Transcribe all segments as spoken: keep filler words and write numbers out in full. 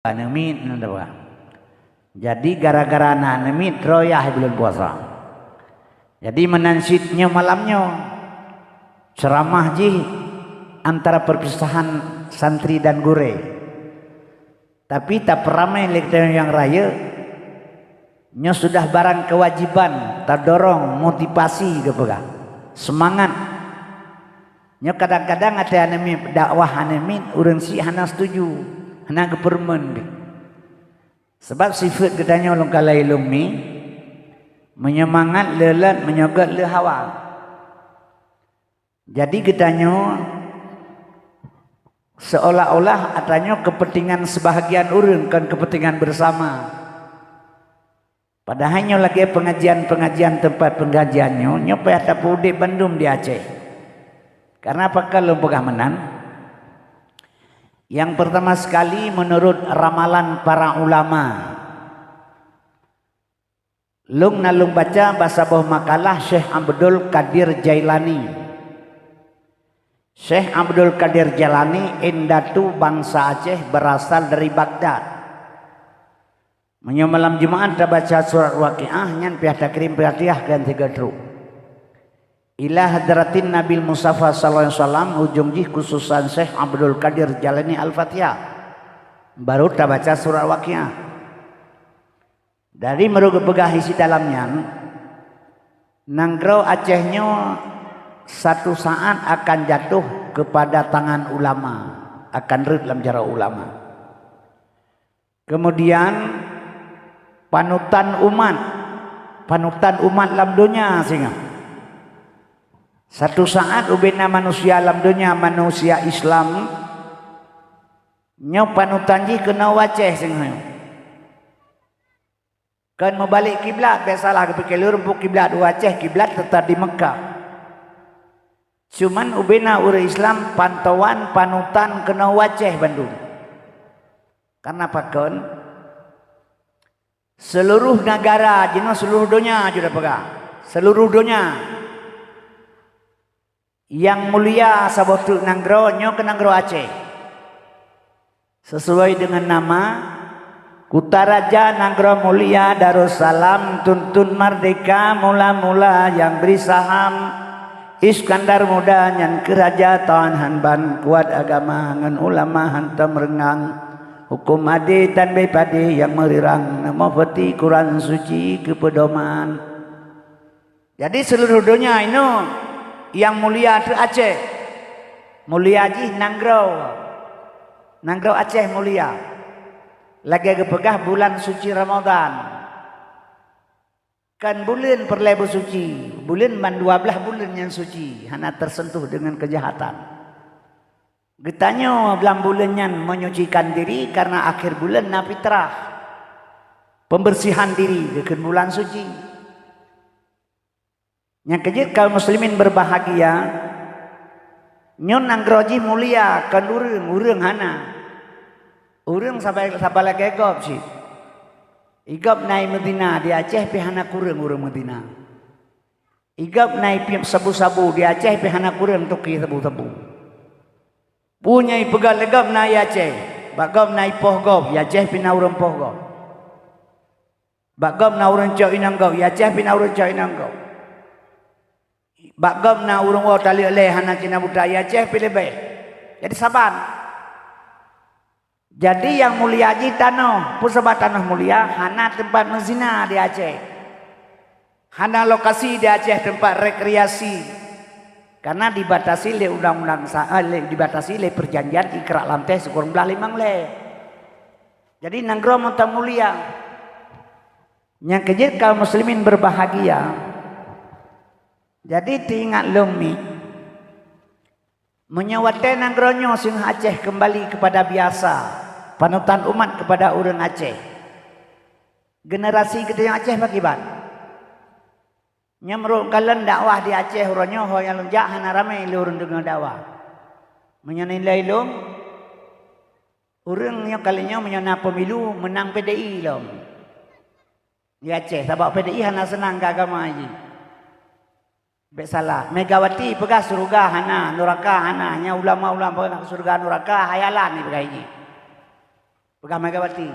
Aneuk miet, na teupeugah. Jadi, gara-gara na aneuk miet, troh yah buleuen puasa. Jadi, meunan cit nyoe malam nyoe, ceuramah jih antara perpisahan santri dan gurée. Tapi tapeuramé lé geutanyoe nyang rayeuk, nyoe sudah barang kewajiban, tadorong, motivasi geupeugah, seumangat. Nyoe kadang-kadang até aneuk miet, dakwah aneuk miet, ureuëng syiek hana setuju, hana geupeurumeuen pih. Sabab sifeuet geutanyoe lôn kalon lôn mi, meunyoe mangat le lôt, meunyoe gét le hawa. Jadi geutanyoe seolah-olah atanyoe keupeuntengan seubahagian ureuëng, kon keupeuntengan beusama. Padahai nyoe lagée peungajian-peungajian teumpat peungajian nyoe, nyoe payah tapeuudeb bandum di Aceh. Kareuna pakon lôn peugah meunan? Nyang peurtama seukali, meunurot ramalan para ulama, lôn na lôn baca bak saboh makalah Syekh Abdul Qadir Jailani. Syekh Abdul Qadir Jailani indatu bansa Aceh, beurasal dari Baghdad. Meunyoe malam Jumaat tabaca surat Waqiah, nyan payah takirém Fatihah keu nyang sigoe trok. Ila hadratin Nabil Mustafa sallallahu alaihi wasallam, ujong jih khususan Syekh Abdul Qadir Jailani Al-Fatihah. Baru tabaca surat Waqiah. Dari meureupeugah isi dalam nyan, nanggroe Aceh nyoe satu saat akan jatuh kepada tangan ulama, akan rhot lam jaroe ulama. Kemudian, panutan umat, panutan umat lam donya singoh. Satu saat ubena manusia lam donya, manusia Islam, nyoe panutan jih keunoe u Aceh singoh. Kon meubalek kiblat, bék salah geupike lôn, kiblat u Aceh, kiblat teutap di Meukah. Cuman ubena ureuëng Islam pantauan panutan keunoe u Aceh bandum. Kareuna pakon? Seuluruh neugara, jinoe seuluruh donya, jeuet tapeugah. Seuluruh donya. Nyang mulia saboh teuk nanggroe, nyoe keuh nanggroe Aceh. Sesuai dengan nama, Kutaraja Nanggroe Mulia Darussalam, tuntun merdeka mula-mula nyang bri saham. Iskandar Muda nyan keu raja tawan han ban, kuat agama ngon ulama hantom reungang. Huköm adé tan bée padé nyang meurirang, neumoe peuti Quran Suci keu peudoman. Jadi, seuluruh donya inoe nyang mulia teuk Aceh. Mulia jih nanggroe. Nanggroe Aceh mulia. Lagée geupeugah bulan suci Ramadhan. Kon buleuen peureulée beusuci, buleuen ban dua blaih buleuen nyang suci, hana teuseuntuh deungon keujahatan. Geutanyoe lam buleuen nyan menyucikan diri kareuna akhé buleuen na fitrah, pembersihan diri geukheun bulan suci. Nyang keujeuet kaum muslimin berbahagia, nyoe nanggroe jih mulia, kon ureuëng, ureuëng hana. Ureuëng saban, saban lagée gob cit. Igob na i meuzina di Aceh pih hana kureueng ureuëng meuzina. Igob na i piep sabu-sabu di Aceh pih hana kureueng tuki sabu-sabu. Peue nyang ipeugah lé gob na i Aceh, bak gob na i poh gob, i Aceh pih na ureuëng poh gob. Bak gob na ureuëng cok inong gob, i Aceh pih na ureuëng cok inong gob. Bak gob na ureuëng woe taleuek lé hana cina buta, i Aceh pih leubeh. Jadi saban. Jadi nyang mulia jih tanoh. Peue sabab tanoh mulia? Hana teumpat meuzina di Aceh. Hana lokasi di Aceh teumpat rekreasi. Karena dibatasi lé undang-undang sa-, eh, lé, dibatasi lé perjanjian Ikrar Lamteh sikureueng blaih limong lé. Jadi nanggroe mantong mulia. Nyang keujeuet kaum muslimin berbahagia. Jadi teuingat lom mi, meunyoe watée nanggroe nyoe singoh Aceh keumbali keupada biasa, panutan umat keupada ureuëng Aceh, generasi geutanyoe Aceh pakriban? Nyoe meurok kalon dakwah di Aceh uroe nyoe, ho nyang lôn jak hana ramé lé ureuëng deungoe dakwah. Meunyoe nilai lom, ureuëng nyoe kali nyoe meunyoe na pemilu meunang P D I lom. Di Aceh, sabab P D I hana seunang keu agama jih. Bék salah, Megawati peugah syeuruga hana, nuraka hana, nyan ulama-ulama peugah syeuruga nuraka hayalan ipeugah jih. Peugah Megawati.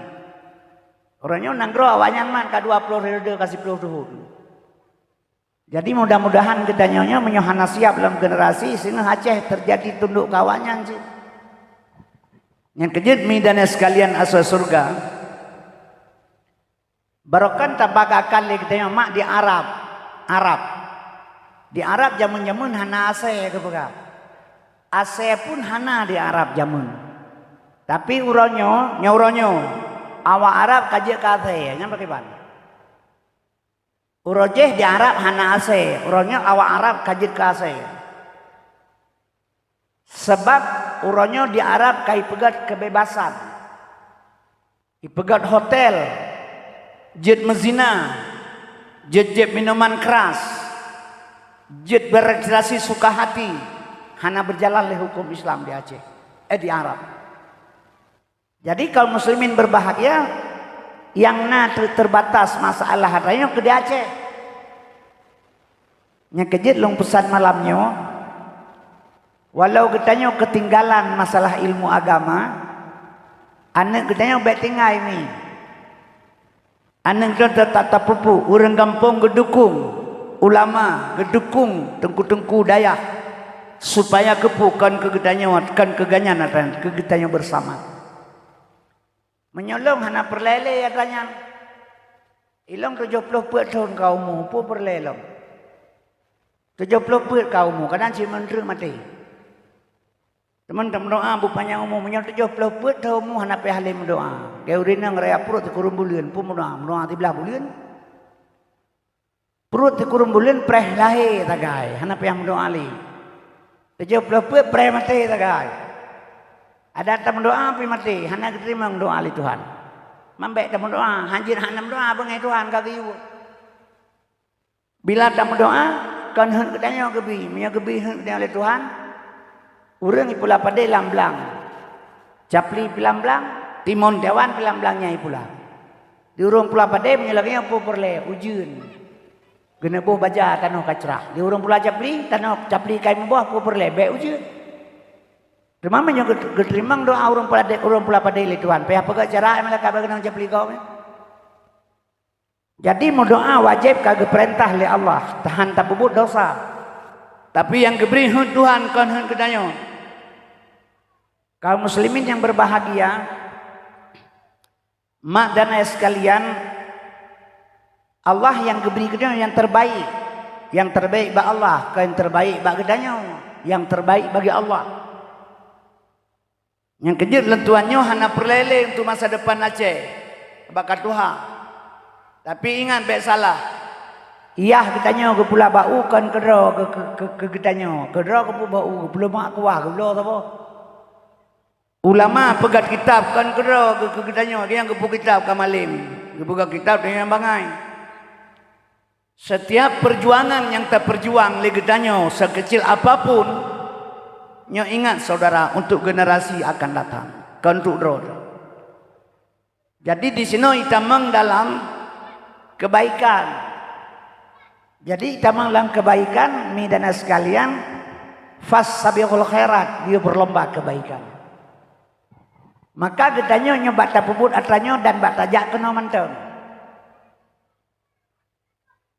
Uroe nyoe nanggroe awaknyan mat ka dua ploh periode ka siplôh thon. Jadi mudah-mudahan geutanyoe nyoe meunyoe hana siap lom generasi, singoh Aceh teujadi tundok keu awaknyan cit. Nyang keujeuet mi dan sekalian asoe syeuruga, barokon tabagakan lé geutanyoe mak di Arab. Arab. Di Arab jameun-jameun hana asèe geupeugah. Asèe pun hana di Arab jameun. Tapi uroe nyoe, nyoe uroe nyoe, awak Arab ka jeuet keu asèe, nyan pakriban? Uroe jéh di Arab hana asèe, uroe nyoe awak Arab ka jeuet keu asèe. Sabab uroe nyoe di Arab ka ipeugét keubebasan. Ipeugét hotel, jeuet meuzina, jeuet jieb minuman keras, jeuet berekreasi suka hati, hana beujalan lé huköm Islam di Aceh, eh, di Arab. Jadi kaum muslimin berbahagia, nyang na ter-, terbatas masalah atra nyoe keu di Aceh. Nyang keujeuet lôn peusan malam nyoe, walau geutanyoe keutinggalan masalah ilmu agama, aneuk geutanyoe bèk tinggai mi. Aneuk geutanyoe teutap tapeupuek, ureueng gampông geudukong, ulama geudukong, teungku-teungku dayah, supaya keupeue kon keu geutanyoe, kon keu gobnyan atra nyan, keu geutanyoe beusama. Meunyoe lôn hana peureulèe lé atra nyan, ilôn tujoh ploh peuet thon ka umu, peue peureulèe lôn? Tujoh ploh peuet ka umu, kadang cit meuntreuk maté. Teuma tameudoa beupanyang umu, meunyoe tujoh ploh peuet thon umu hana payah lé meudoa. Geu ureueng inong raya pruet sikureueng buleuen, peue meudoa, meudoa siblaih buleuen. Pruet sikureueng buleuen preh lahé sagai, hana payah meudoa lé. Tujoh ploh peuet preh maté sagai. Adak tameudoa pih maté, hana geuteurimong doa lé Tuhan. Mambèk tameudoa, hanjeuet hana meudoa beungèh Tuhan ka geuyue. Bila tameudoa, kon heuet geutanyoe geubi, meunyoe geubi heuet geutanyoe lé Tuhan, ureueng ipula padé lam blang. Capli pih lam blang, timon tiawan pih lam blang nyan ipula. Di ureueng pula padé meunyoe lagèe nyoe peue peureulèe, ujeuen. Geuneuboh baja tanoh ka crah. Di ureueng pula capli, tanoh capli ka imeuboh peue peureulèe, bèk ujeuen. Teuma meunyoe geut-, geuteurimong doa ureueng pula de-, ureueng pula padé lé Tuhan, payah peugah cara malaikat bak geunong capli gob nyan. Jadi meudoa wajéb ka geupeurintah lé Allah, tahan tapeubuet dosa. Tapi nyang geubri heuet Tuhan kon heuet geutanyoe. Kaum muslimin yang berbahagia, mak dan ayah sekalian, Allah nyang geubri geutanyoe nyang terbaik. Nyang terbaik bak Allah, kon nyang terbaik bak geutanyoe. Nyang terbaik bagi Allah. Nyang keujeuet lôn tuan nyoe hana peureulèe lé untuk masa depan Aceh, bak ka tuha. Tapi ingat bèk salah. Yah geutanyoe geupula bak u kon keudroe keu, keu, keu, keu geutanyoe. Keudroe geupeu bak u, geupeuleumah kuah, geubloe saboh. Ulama peugét kitab kon keudroe keu, keu geutanyoe, nyang geupeu kitab ka malém. Geupeugét kitab nyang bangai. Setiap perjuangan nyang tapeujuang lé geutanyoe sekecil apapun, nyoe ingat saudara, untuk generasi akan datang, kon untuk droe. Jadi di sinoe itamong dalam kebaikan. Jadi itamong dalam kebaikan, mi dan sekalian, fastabiqul khairat, dia berlomba kebaikan. Maka geutanyoe nyoe bak tapeubuet atra nyoe dan bak tajak keunoe mantong.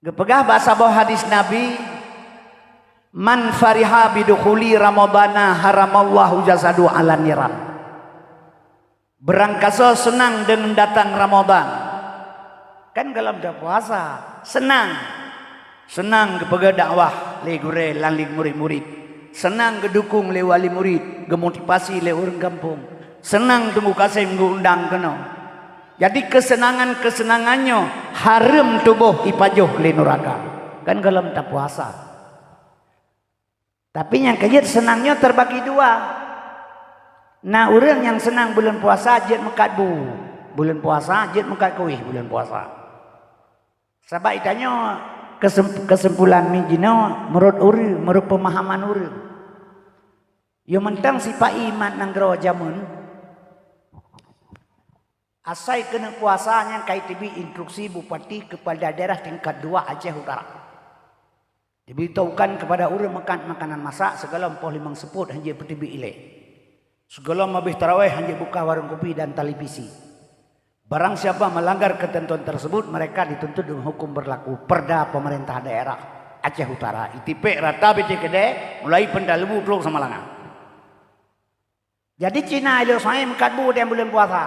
Geupeugah bak saboh hadis Nabi, "Man fariha bidukhuli Ramadana haramallahu jasadu 'alan niran." Beurangkasoe seunang deungon datang Ramadhan. Kan gohlom tapuasa, seunang. Seunang geupeugah dakwah lé gurèe lam ling murit-murit. Seunang geudukong lé wali murit, geumotivasi lé ureueng gampông. Seunang Teungku Kasem geuundang keunoe. Jadi keuseunangan-keuseunangan nyoe hareuem tuboh ipajoh lé nuraka. Kan gohlom tapuasa. Tapi nyang keujeuet seunang nyoe teubagi dua. Na ureueng nyang seunang buleuen puasa jeuet meukat bu. Buleuen puasa jeuet meukat kueh buleuen puasa. Sabab itanyoe keusem-, keuseumpulon mi jinoe meurot ureueng, meurot peumahaman ureueng. Yo mantong sipa-i mat nanggroe jameun, asai keuneuk puasa nyan ka iteubiet instruksi bupati keupada daerah tingkat dua Aceh Utara. Diberitahukan kepada ureueng meukat makanan masak sigohlom poh limong seupôt hanjeuet peuteubiet ilèe. Sigohlom habéh tarawéh hanjeuet buka warong kupi dan televisi. Barang siapa melanggar ketentuan tersebut, mereka dituntut dengan hukum berlaku Perda Pemerintah Daerah Aceh Utara. Itipék rata B T K D mulai Pantang Lebu trok Samalanga. Jadi Cina ilok soe meukat bu dan buleuen puasa.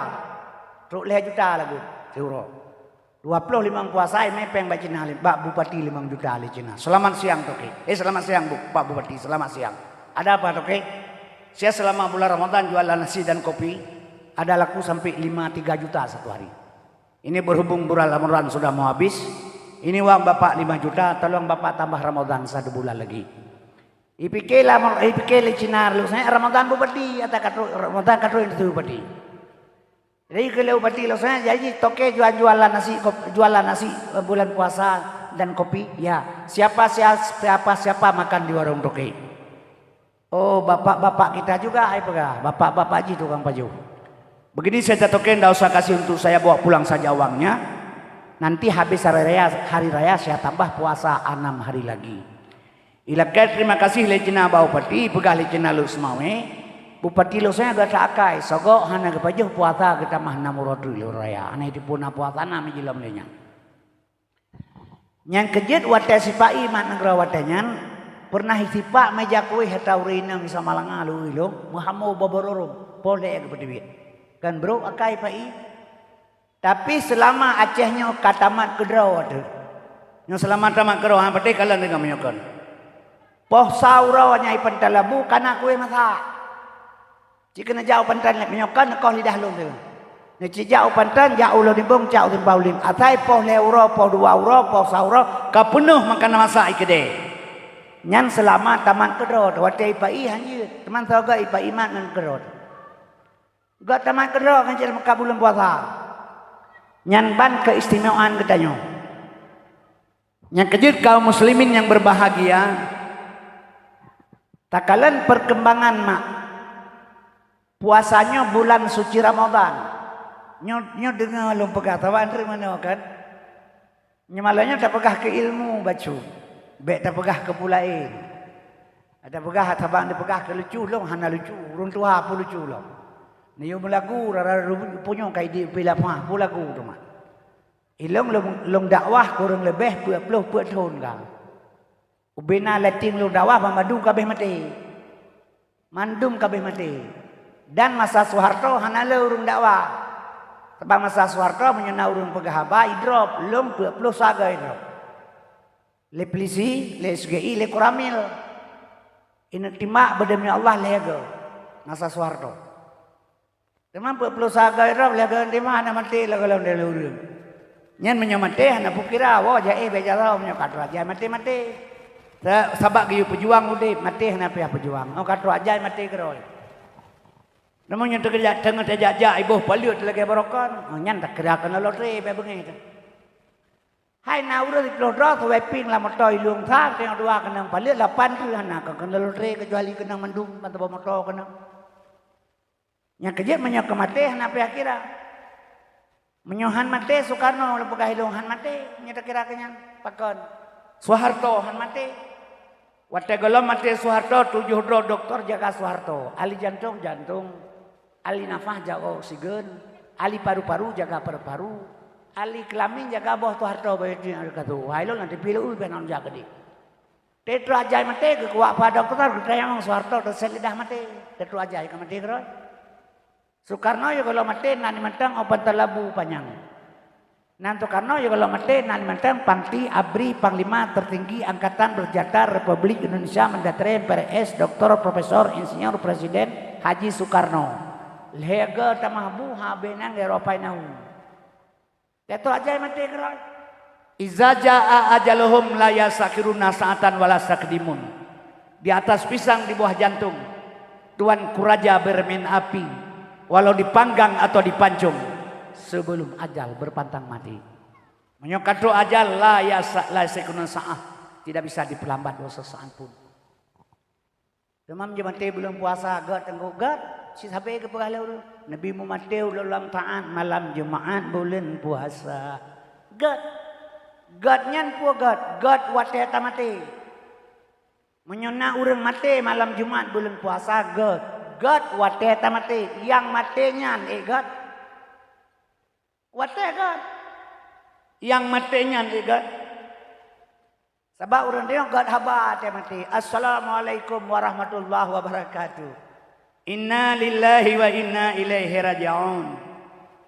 Trok lhèe juta lagu siuroe. Dua ploh limong puasa imè péng bak Cina, bak bupati limong juta lé Cina. Selamat siang, Toke. Eh, selamat siang, Bu, Pak Bupati. Selamat siang. Ada apa, Toke? Saya selama bulan Ramadan jualan nasi dan kopi, ada laku sampai lima tiga juta satu hari. Ini berhubung bulan Ramadan sudah mau habis, ini uang Bapak lima juta, tolong Bapak tambah Ramadan satu bulan lagi. Ipike la, ipike lé Cina lôn seuhat Ramadan bupati, ata ka trok Ramadan ka trok bupati. Jadi keu lé bupati lôn seuhat, jadi Toke jual-jualan nasi, kop-, jualan nasi, eh, bulan puasa dan kopi. Ya, siapa, sia-, siapa, siapa makan di warung Toke? Oh, bapak-bapak kita juga, ai peugah, bapak-bapak jih tukang pajoh. Begini saja Toke, ndak usah kasih, untuk saya bawa pulang saja uangnya. Nanti habis hari raya, hari raya saya tambah puasa enam hari lagi. Ilakèe terima kasih lé Cina bak bupati, peugah lé Cina lôn seumawé, bupati lôn seuhat gata akai, sogok hana geupajoh puasa geutamah nam uroe teuk lheuh raya, hana jipuna puasa na meujilom lé nyan. Nyang keujeuet watèe sipak ié mat nanggroe watèe nyan, peureunah sipak meja kueh ata ureueng inong di Samalanga lôn, meuhamo babororong, poh lhèe geupeuteubiet. Kan brok akai pak ié. Tapi seulama Aceh nyoe ka tamat keudroe teuh. Nyoe seulama tamat keudroe, ha, patéh kalon deungon meunyoe kon. Poh sa uroe nyan i Pantang Lebu ka na kueh masak. Cit keuneuk jak u Pantang Lebu, meunyoe kon neukoh lidah lôn teuh. Neucit jak u Pantang, jak u Lhodimbong, jak u Simpang Ulim. Asai poh lhèe uroe, poh dua uroe, poh sa uroe, ka peunoh makanan masak i keudè. Nyan seulama tamat keudroe teuh, watèe i pak ié hanjeuet. Teuma soe gèt i pak ié mat ngon keudroe teuh. Gèt tamat keudroe kan cit meukat buleuen puasa. Nyan ban keistimewaan geutanyoe. Nyang keujeuet kaum muslimin nyang berbahagia, takalon perkembangan mak puasa nyoe bulan suci Ramadan. Nyoe, nyoe deungoe lôn peugah, saban treuk meunoe kan. Nyoe malam nyoe tapeugah keu ilmu bacut, bèk tapeugah keu peue laén. Tapeugah sabab tapeugah keu lucu, lôn hana lucu, ureueng tuha peue lucu lom. Neuyue meulagu rara rubuet punyueng ka idéh pih lapah, peue lagu teuma. Ilôn lôn, lôn dakwah kureueng leubeh peuet ploh peuet thon ka. Ubena lateng lôn dakwah banmandum ka abéh maté. Mandum ka abéh maté. Dan masa Soeharto hana le ureueng dakwah. Sabab masa Soeharto meunyoe na ureueng peugah haba, idrop, lôn peuet ploh sa goe idrop. Lé polisi, lé S G I, lé Koramil. Ineuk timbak bak demi Allah lhèe goe masa Soeharto. Teuma peuet ploh sa goe idrop lhèe goe teuma hana maté lagèe lôn lé ureueng. Nyan meunyoe maté hana peukira, woe jai bèk jaroe meunyoe ka trok jai maté-maté. Sa-, sabab geuyue peujuang udép, maté hana payah peujuang. Oh ka trok jai maté keudroe. Namun nyang teukeujak teungoh tajak-jak iboh paleuet lagèe barokon, oh nyan takira keunoe lotre bèk beungèh teuh. Hai na ureueng siploh droe sawai pieng lam moto ilôn sa, teungoh dua keunong paleuet lapan tu hana keunoe lotre keucuali keunong mandum mata moto keunong. Nyang keujeuet meunyoe keu maté hana payah kira. Meunyoe han maté Soekarno lôn peugah ilôn han maté, nyoe takira keu nyan. Pakon? Soeharto han maté. Watèe gohlom maté Soeharto, tujoh droe doktor jaga Soeharto. Ahli jantong, jantong. Ahli nafas jaga oksigen. Ahli paru-paru jaga paru-paru. Ahli keulamin jaga boh Soeharto, bayeue tu nyang ka tu. Hai lôn nanti pilu u ben on jaga di. Teuteuajai maté geukuak padang keudroe geutanyong Soeharto teusét lidah maté. Teuteuajai ka maté keudroe. Soekarno yôh gohlom maté nan mantong opan talabu panyang. Nan Soekarno yôh gohlom maté nan mantong Panti Abri Panglima Tertinggi Angkatan Bersenjata Republik Indonesia Mendatri M P R S Doktor Profesor Insinyur Presiden Haji Soekarno. Lhèe goe tamah bu ha abéh nyan geuropai nahu. Teuteuajai maté keudroe. Iza jaa ajaluhum la yastakhiruna sa'atan wa la yastaqdimun. Di atas pisang di bawah jantung, Tuanku Raja bermain api, walau dipanggang atau dipancung, sebelum ajal berpantang mati. Meunyoe ka trok ajal, la yasa-, la yastakhiruna sa'ah, tidak bisa diperlambat sesaat pun. Teuma meunyoe maté buleuen puasa, gèt teungku gèt, cit sabe geupeugah lé ureueng, Nabi meumaté ulôn lam taat malam Jumaat buleuen puasa. Gèt. Gèt nyan peue gèt? Gèt watèe tamaté. Meunyoe na ureueng maté malam Jumaat buleuen puasa, gèt. Gét watée tamaté, nyang maté nyan ék gét. Watée gét. Nyang maté nyan ék gét. Sabab ureuëng nyoe gét haba watée maté. "Assalamualaikum warahmatullahi wabarakatuh. Inna lillahi wa inna ilaihi raji'un."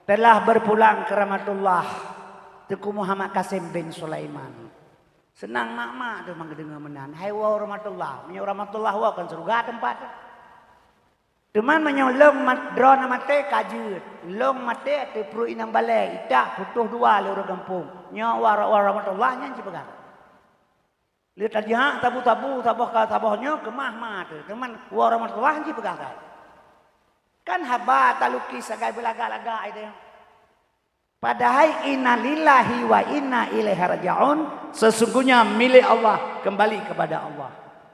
Telah berpulang ke rahmatullah Teungku Muhammad Kasim bin Sulaiman. Seunang mak-mak tu meudeungoe meunan. Hai woe rahmatullah. Meunyoe rahmatullah woe kan syeuruga teumpat. Teuma meunyoe lôn mat-, droeneuh maté ka jeuet, lôn maté ateueh pruet inong balée, itak putôh dua lé ureuëng gampông. Nyoe wa-, wa-, rahmatullah nyan jipeugah. Lé tajak tabu-tabu saboh ka saboh nyoe keumah ma teuh. Teuma wa rahmatullah jipeugah kai. Kan haba talukis sagai beulagak-lagak ai teuh. Padahai innalillahi wa inna ilaihi raji'un, sesungguhnya milik Allah, kembali kepada Allah.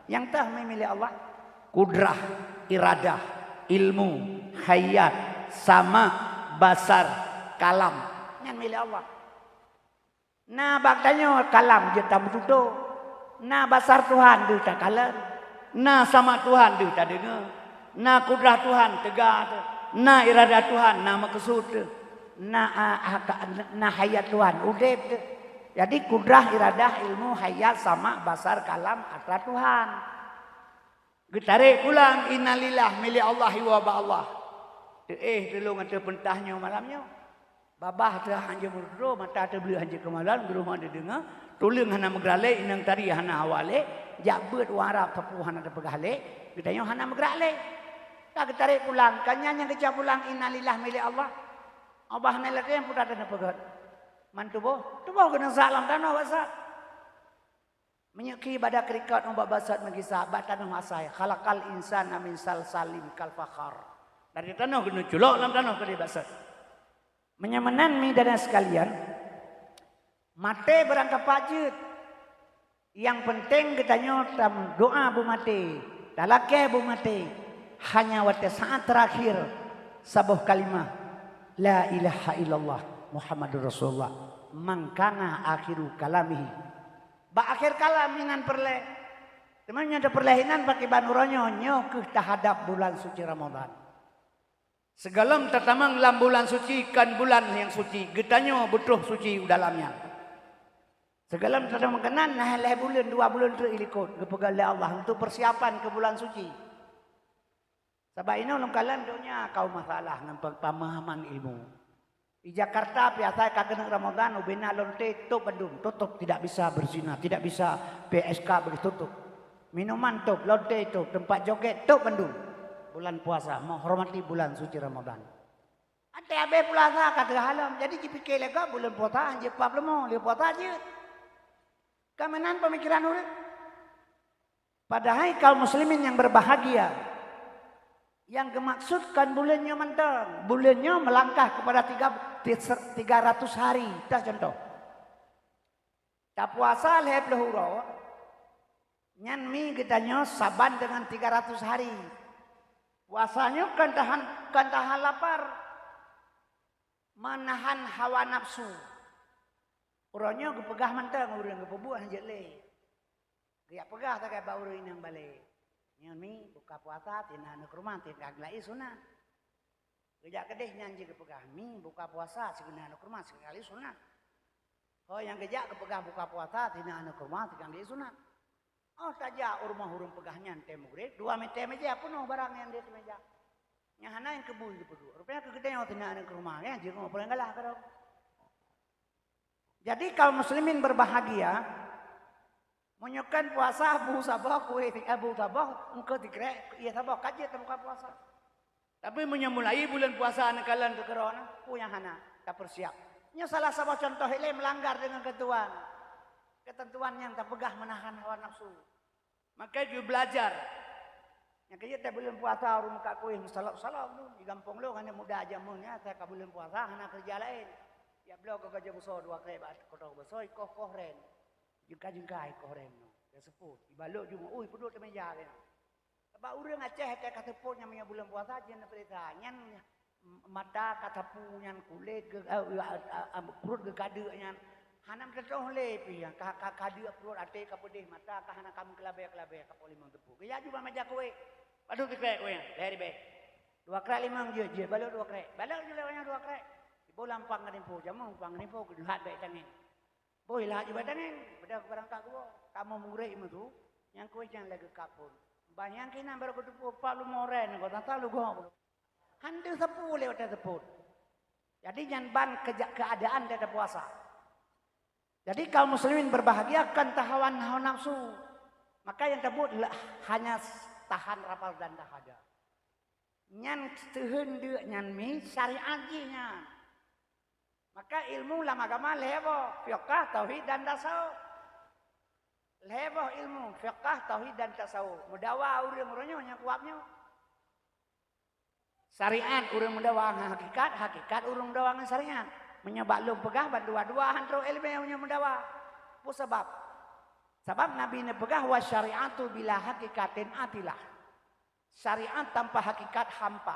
Nyang teuh mi milik Allah, kudrah, iradah, ilmu, hayat, sama, basar, kalam. Nyan milik Allah. Na bak tanyoe kalam jeuet tameututoe. Na basar Tuhan deuh takalon. Na sama Tuhan deuh tadeungoe. Na kudrah Tuhan teuga teuh. Na iradah Tuhan na meukeusut teuh. Na, a, a, ka, na hayat Tuhan udeb teuh. Jadi kudrah, iradah, ilmu, hayat, sama, basar, kalam atra Tuhan. Geutarek pulang, innalillah, milék Allah, iwoe bak Allah. Teuéh tulông ateueh peurintah nyoe malam nyoe. Babah teuh hanjeuet meututoe, mata teuh bleuet hanjeuet keumalon, geurumoh teuh deungoe, tuleueng hana meugeuralek, inong tari hana hawa lé, jak beuet u Arab sapeue hana teupeugah lé, geutanyoe hana meugeuralek. Ka geutarek pulang, ka nyan nyang geucok pulang, innalillah, milék Allah. Allah hana lagée nyang putra teuh neupeugét. Man tuboh, tuboh keuneuk sak lam tanoh bak sat. Meunyoe ki bak da keurikot ubak basat meugisa bak tanoh asai, khalaqal insana min salsalin kal fakhar. Dari tanoh keuneuk culok lam tanoh keudeh basat. Meunyoe meunan mi dan sekalian, maté barang kapak jeuet. Nyang peunteng geutanyoe tameudoa beumaté, talakée beumaté, hanya watée saát teurakhir saboh kalimah, "La ilaha illallah Muhammadur Rasulullah." Man kana akhiru kalamihi. Bak akhé kalam inan peureulée. Teuma nyang teupeureulee inan pakiban uroe nyoe, nyoe kheueh tahadab bulan suci Ramadhan. Sigohlom tatamong lam bulan suci kon bulan nyang suci, geutanyoe beutroh suci u dalam nyan. Sigohlom tatamong keunan na lhée buleuen, dua buleuen treuk ilikot geupeugah lé Allah untuk persiapan keu bulan suci. Sabab inoe lôn kalon donya kaum masalah ngon pe-, pemahaman ilmu. Di Jakarta biasa ka keuneuk Ramadan, ubena lonte top bandum, tutup, tidak bisa berzina, tidak bisa P S K boleh tutup. Minuman top, lonte top, tempat joget top bandum. Bulan puasa, menghormati bulan suci Ramadan. Até habéh puasa ka teuhalom, jadi jipike lé gob bulan puasa hanjeuet pap leumô, lé puasa jeuet. Ka meunan pemikiran ureuëng. Padahai kaum muslimin yang berbahagia, yang geumaksud kon buleuen nyoe mantong. Buleuen nyoe melangkah kepada tiga, tiga ratus hari. Tah contoh. Tapuasa lhée ploh uroe, nyan mi geutanyoe saban dengan tiga ratus hari. Puasa nyoe kon tahan, kon tahan lapar, menahan hawa nafsu. Uroe nyoe geupeugah mantong ureuëng geupeubuet hanjeuet lé. Geujak peugah sagai bak ureuëng inong balée, "Nyoe mi buka puasa, tina aneuk rumoh, tina geulai sunat." Geujak keudeh nyan jih geupeugah, "Mi buka puasa, sigeuna aneuk rumoh, sigeuna geulai sunat." Ho nyang geujak geupeugah buka puasa, tina aneuk rumoh, tina geulai sunat. Oh tajak u rumoh ureuëng peugah nyan tée mugreb, dua meuté meja peunoh barang nyang di ateueh meja. Nyang hana nyang keubui geupeuduek. Rupanya keu geutanyoe tina aneuk rumoh, ya, jeuet ngon peurang galah keudroe. Jadi kaum muslimin berbahagia, meunyoe kon puasa bu saboh kueh, eh, bu saboh engkau tikrek, iya saboh ka jeuet tabuka puasa. Tapi meunyoe mulai bulan puasa neukalon keu keudroe na, peue nyang hana tapersiap. Nyoe salah saboh contoh ilée melanggar dengan ketentuan. Ketentuan nyang tapeugah menahan hawa nafsu. Maka jeuet beulajar. Nyang keujeuet teuh buleuen puasa ureuëng meukat kueh meusalok-salok tu. Di gampông lôn aneuk muda jameun nyan, asai ka buleuen puasa hana keureuja laén. Jak bloe keu gajoh beusoe dua krek bak kotoh beusoe, ikoh-koh ren. Jeungka-jeungka ikoh ren nyoe. Teuseupôt. Ibalot ju ngon ueh peuduek teuh meja keunoe. Sabab ureuëng Aceh ka seupôt nyang meunyoe buleuen puasa jeuet neupeuriksa. Nyan mata ka sapu nyan kulét geu-, eh, eh, eh, pruet geukadeuk nyan. Hana meuteutôh lé pih nyan, ka, ka, kadeuk pruet até ka peudeh, mata ka hana ka meukeulabée-keulabée ka po limong teupeu. Geujak ju bak meja kueh. Padub sikrek ureuëng, lhée ribée. Dua krek limong jeuet, jeuet balok dua krek. Balok jeuet lé ureuëng dua krek. Iboh lam pang geunimpôh, jameun pang geunimpôh, geuleuhat bak tangén. Boh ileuhat jeuet bak tangén, padahai barang ka geuwoe. Kamoe murit meusu, nyang kueh nyan lagée kapon. Bah nyang kinan barô geuteupeue pat leumo ren, ngon tata lugoe. Han teusapeue lé watée seupôt. Jadi nyan ban keja-, keuadaan daripada puasa. Jadi kaum muslimin berbahagia kon tahawan hawa nafsu. Maka nyang teubeuet le-, hanya tahan lapar dan dahaga. Nyan teuheun deuk nyan mi syariat jih nyan. Maka ilmu lam agama lhée boh, fiqah, tauhid dan tasawuf. Lhée boh ilmu, fiqah, tauhid dan tasawuf. Meudawa ureuëng uroe nyoe nyang kuab nyoe. Syariat ureuëng meudawa ngon hakikat, hakikat ureuëng meudawa ngon syariat. Meunyoe bak lôn peugah, ban dua-dua han trok iéleumé meunyoe meudawa. Peue sabab? Sabab Nabi neupeugah, "Wa syariatu bila hakikatin atilah." Syariat tanpa hakikat hampa.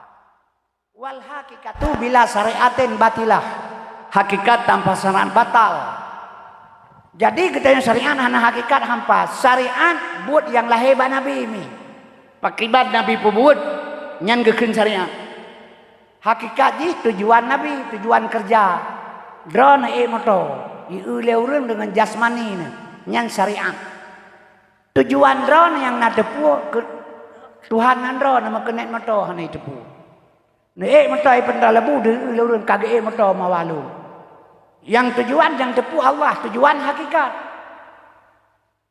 "Wal hakikatu bila syariatin batilah." Hakikat tanpa syariat batal. Jadi geutanyoe syariat hana hakikat hampa. Syariat buet nyang lahé bak Nabi mi. Pakiban Nabi peubuet, nyan geukheun syariat. Hakikat jih tujuan Nabi, tujuan keureuja. Droeneuh ék moto, ieu lé ureuëng deungon jasmani neuh, nyan syariat. Tujuan droeneuh nyang na teupeu keu-, Tuhan ngon droeneuh meukeunét moto hana jiteupeue. Neuék moto ipeuntra leubeh deuh lé ureuëng ka geuék moto mawah lom. Nyang tujuan nyang teupeu Allah, tujuan hakikat.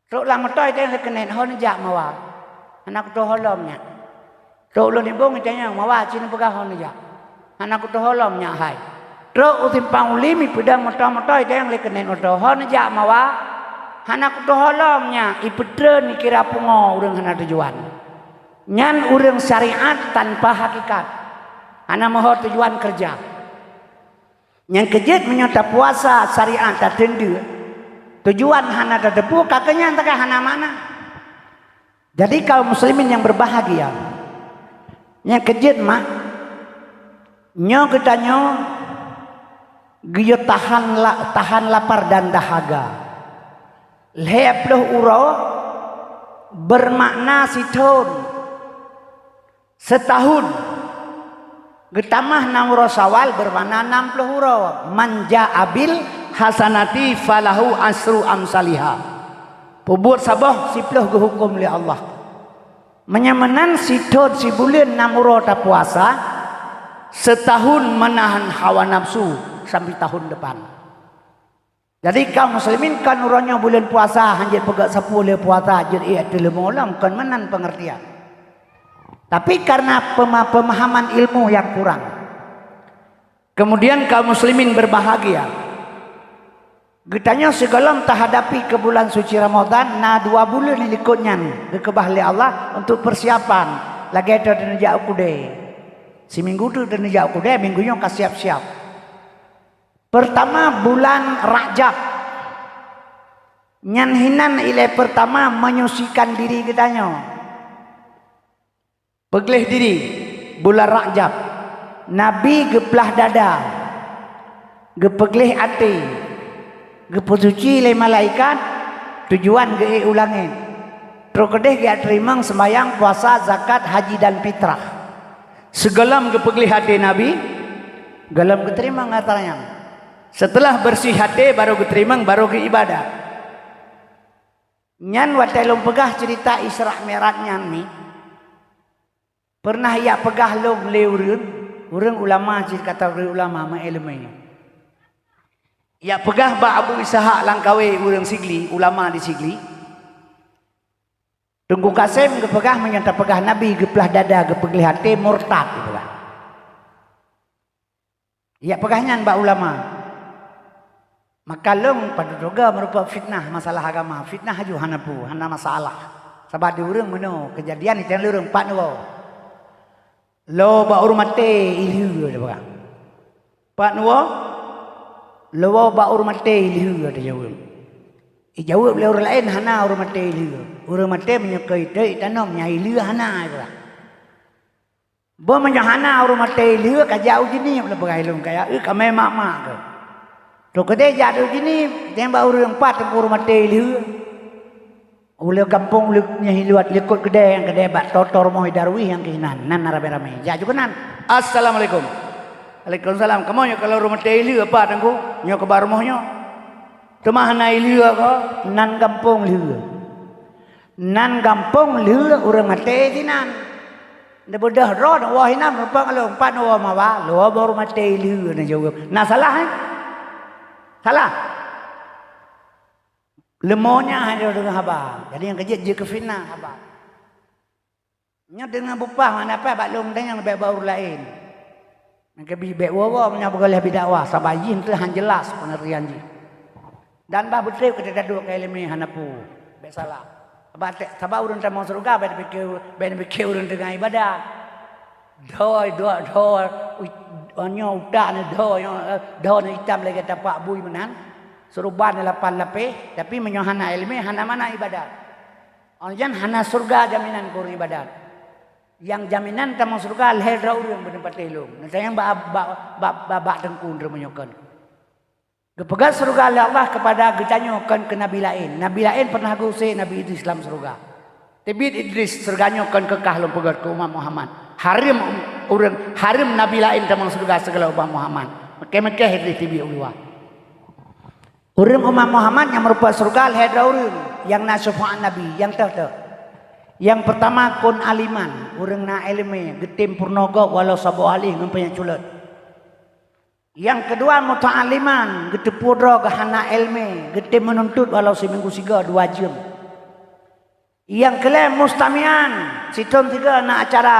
Trok lam moto itanyong lé keunét, "Ho neujak mawa?" "Hana kutoh ho lom nyak." Trok ulôn ibong itanyong, "Mawa?" "Ci neupeugah ho neujak." "Hana kutoh ho lom nyak hai." Trok u simpang ulim ipeudong moto-moto itanyong lé keunét moto, "Ho neujak mawa?" "Hana kutoh ho lom nyak." Ipeutreun ikira pungo ureuëng hana tujuan. Nyan ureuëng syariat tanpa hakikat. Hana meuho tujuan keureuja. Nyang keujeuet meunyoe tapuasa syariat tateundeuk, tujuan hana tateupeue, ka keuh nyan teuka hana makna. Jadi kaum muslimin yang berbahagia, nyang keujeuet mak, nyoe geutanyoe geuyue tahan la-, tahan lapar dan dahaga. Lhée ploh uroe bermakna sithon. Seutahun geutamah nam uroe Syawal, beureukana nam ploh uroe. "Man jaa bil hasanati falahu asyru amsaliha." Peubuet saboh siploh geuhuköm lé Allah. Meunyoe meunan sithon sibuleuen nam uroe tapuasa, seutahun meunahan hawa nafsu sampai tahun depan. Jadi kaum muslimin, kon uroe nyoe buleuen puasa, hanjeuet peugét sapeue lé puasa, jeuet ék ateueh leumo lom, kon meunan peungeurtian. Tapi karena pema-, pemahaman ilmu yang kurang. Kemudian kaum muslimin berbahagia. Geutanyoe sigohlom tahadapi keu bulan suci Ramadan, na dua buleuen likot nyan geukeubah lé Allah untuk persiapan. Lagée droe taneujak u keudée. Siminggu teuk taneujak u keudée, minggu nyoe ka siap-siap. Peurtama bulan Rajab. Nyan hinan ilée peurtama menyucikan diri geutanyoe. Peugleh diri, bulan Rajab. Nabi geuplah dada, geupeugleh até, geupeusuci lé malaikat, tujuan geuék u langét. Trok keudeh geujak teurimong seumayang, puasa, zakat, haji dan fitrah. Sigohlom geupeugleh até Nabi, gohlom geuteurimong atra nyan. Seuteulah beureuséh até, barô geuteurimong, barô geuiébadat. Nyan watée lôn peugah ceurita Isra Mi'raj nyan mi, peureunah jak peugah lom lé ureuëng, ureuëng ulama cit, kateugori ulama meuiéleumé. Jak peugah bak Abu Ishaq Langkawi, ureuëng Sigli, ulama di Sigli. Teungku Kasem geupeugah, meunyoe tapeugah Nabi geuplah dada, geupeugleh até, murtad geupeugah. Jak peugah nyan bak ulama. Maka lôn padub droe meurumpok fitnah masalah agama. Fitnah aju hana peue, hana masalah. Sabab di ureuëng meunoe keujadian iteng lureueng pat nyoe. Lo bak ureuëng maté ilheueh, dia peugah. Pat nyoe, lo bak ureuëng maté ilheueh, dia jaweueb. Ijaweueb lé ureuëng laén, hana ureuëng maté ilheueh. Ureuëng maté meunyoe keu iteuk itanom, nyang ilheueh hana, dia peugah. Boh meunyoe hana ureuëng maté ilheueh, kajak u Jeunieb, lôn peugah ilôn kajak, eu, kamé mak-mak keuh. Trok keudeh jak u Jeunieb, tembak ureuëng pat teungku ureuëng maté ilheueh. Uleue gampông uleue nyoe hiluat likot keudè nyang keudè bak toto rumoh Darwis nyang keunan, nan na ramé-ramé. Jak ju keunan. Assalamualaikum. Waalaikumsalam. Kamoe nyoe kalau rumoh teh ileue apa Teungku? Nyoe keuba rumoh nyoe. Teuma hana ileue ko? Nan gampông leue. Nan gampông leue ureuëng maté sinan. Neubeudôh droe neuwoe hinan rupa ngalong pat neuwoe mawa, lheueh baru maté ileue neujaweueb. Na salah, eh? Salah. Leumo nyan hana deungoe haba. Jadi nyang keujeuet jeuet keu fitnah haba. Nyoe deungoe bupah mana paih bak lôn danyang bèk bak ureuëng laén. Nyang keubi bèk woe-woe meunyoe beugoleh bidakwah, saba jih teuh han jeulaih peungeurian jih. Dan bah beutôi keu teudaduek keu iéleumé hana peue, bèk salah. Saba te-, saba ureuëng tamong syeuruga bèk neupike, bèk neupike ureuëng teungoh ibadat. Dhoe, dhoe, dhoe, u-, nyoe utak nyoe dhoe, nyoe, eh, dhoe nyoe itam lagèe tapak bui meunan, seuruban nyoe lapan lapéh, tapi meunyoe hana iéleumé, hana mana ibadat. Awak nyan hana syeuruga jaminan keu ureuëng ibadat. Nyang jaminan tamong syeuruga lhèe droe ureuëng beuneupatéh lôn. Neutanyong bak, bak, bak, bak, bak teungku droe meunyoe kon. Geupeugah syeuruga lé Allah keupada geutanyoe kon keu nabi laén. Nabi laén pernah geuusé Nabi Idris lam syeuruga. Teubiet Idris, syeuruga nyoe kon keu kah lôn peugöt keu umat Muhammad. Hareuem ureuëng, hareuem nabi laén tamong syeuruga sigohlom umat Muhammad. Meuké-meuké Idris teubiet u luwa. Ureuëng umat Muhammad nyang meurumpok syeuruga lhèe droe ureuëng nyang na syafa'at Nabi, nyang teuh-teuh. Nyang peurtama kon aliman, ureuëng na iéleumé, geutem peurunoe gob walau saboh alih ngon panyang culot. Nyang keudua muta'alliman, geuteupeue droe geuhana iéleumé, geutem meununtut walau siminggu sigoe dua jeuem. Nyang keulhèe mustami'an, sithon sigoe na acara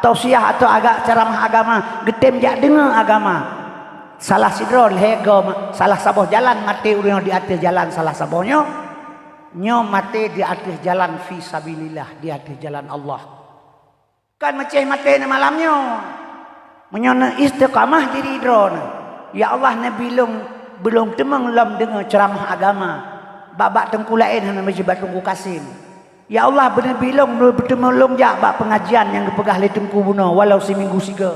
tausiah atau aga-, ceramah agama, geutem jak deungoe agama. Salah sidroe lhèe goe ma-, salah saboh jalan maté ureuëng di ateueh jalan salah saboh nyoe, nyoe maté di ateueh jalan fi sabilillah, di ateueh jalan Allah. Kon meucéh maté neumalam nyoe. Meunyoe neuistiqamah diri droeneuh, "Ya Allah, neubi lôn beulông teumeung lom deungoe ceuramah agama bak-bak teungku laén hana meusibat Teungku Kasim. Ya Allah, beuneubi lông beuteumeung lông jak bak peungajian nyang geupeugah lé teungku bunoe walau siminggu sigoe.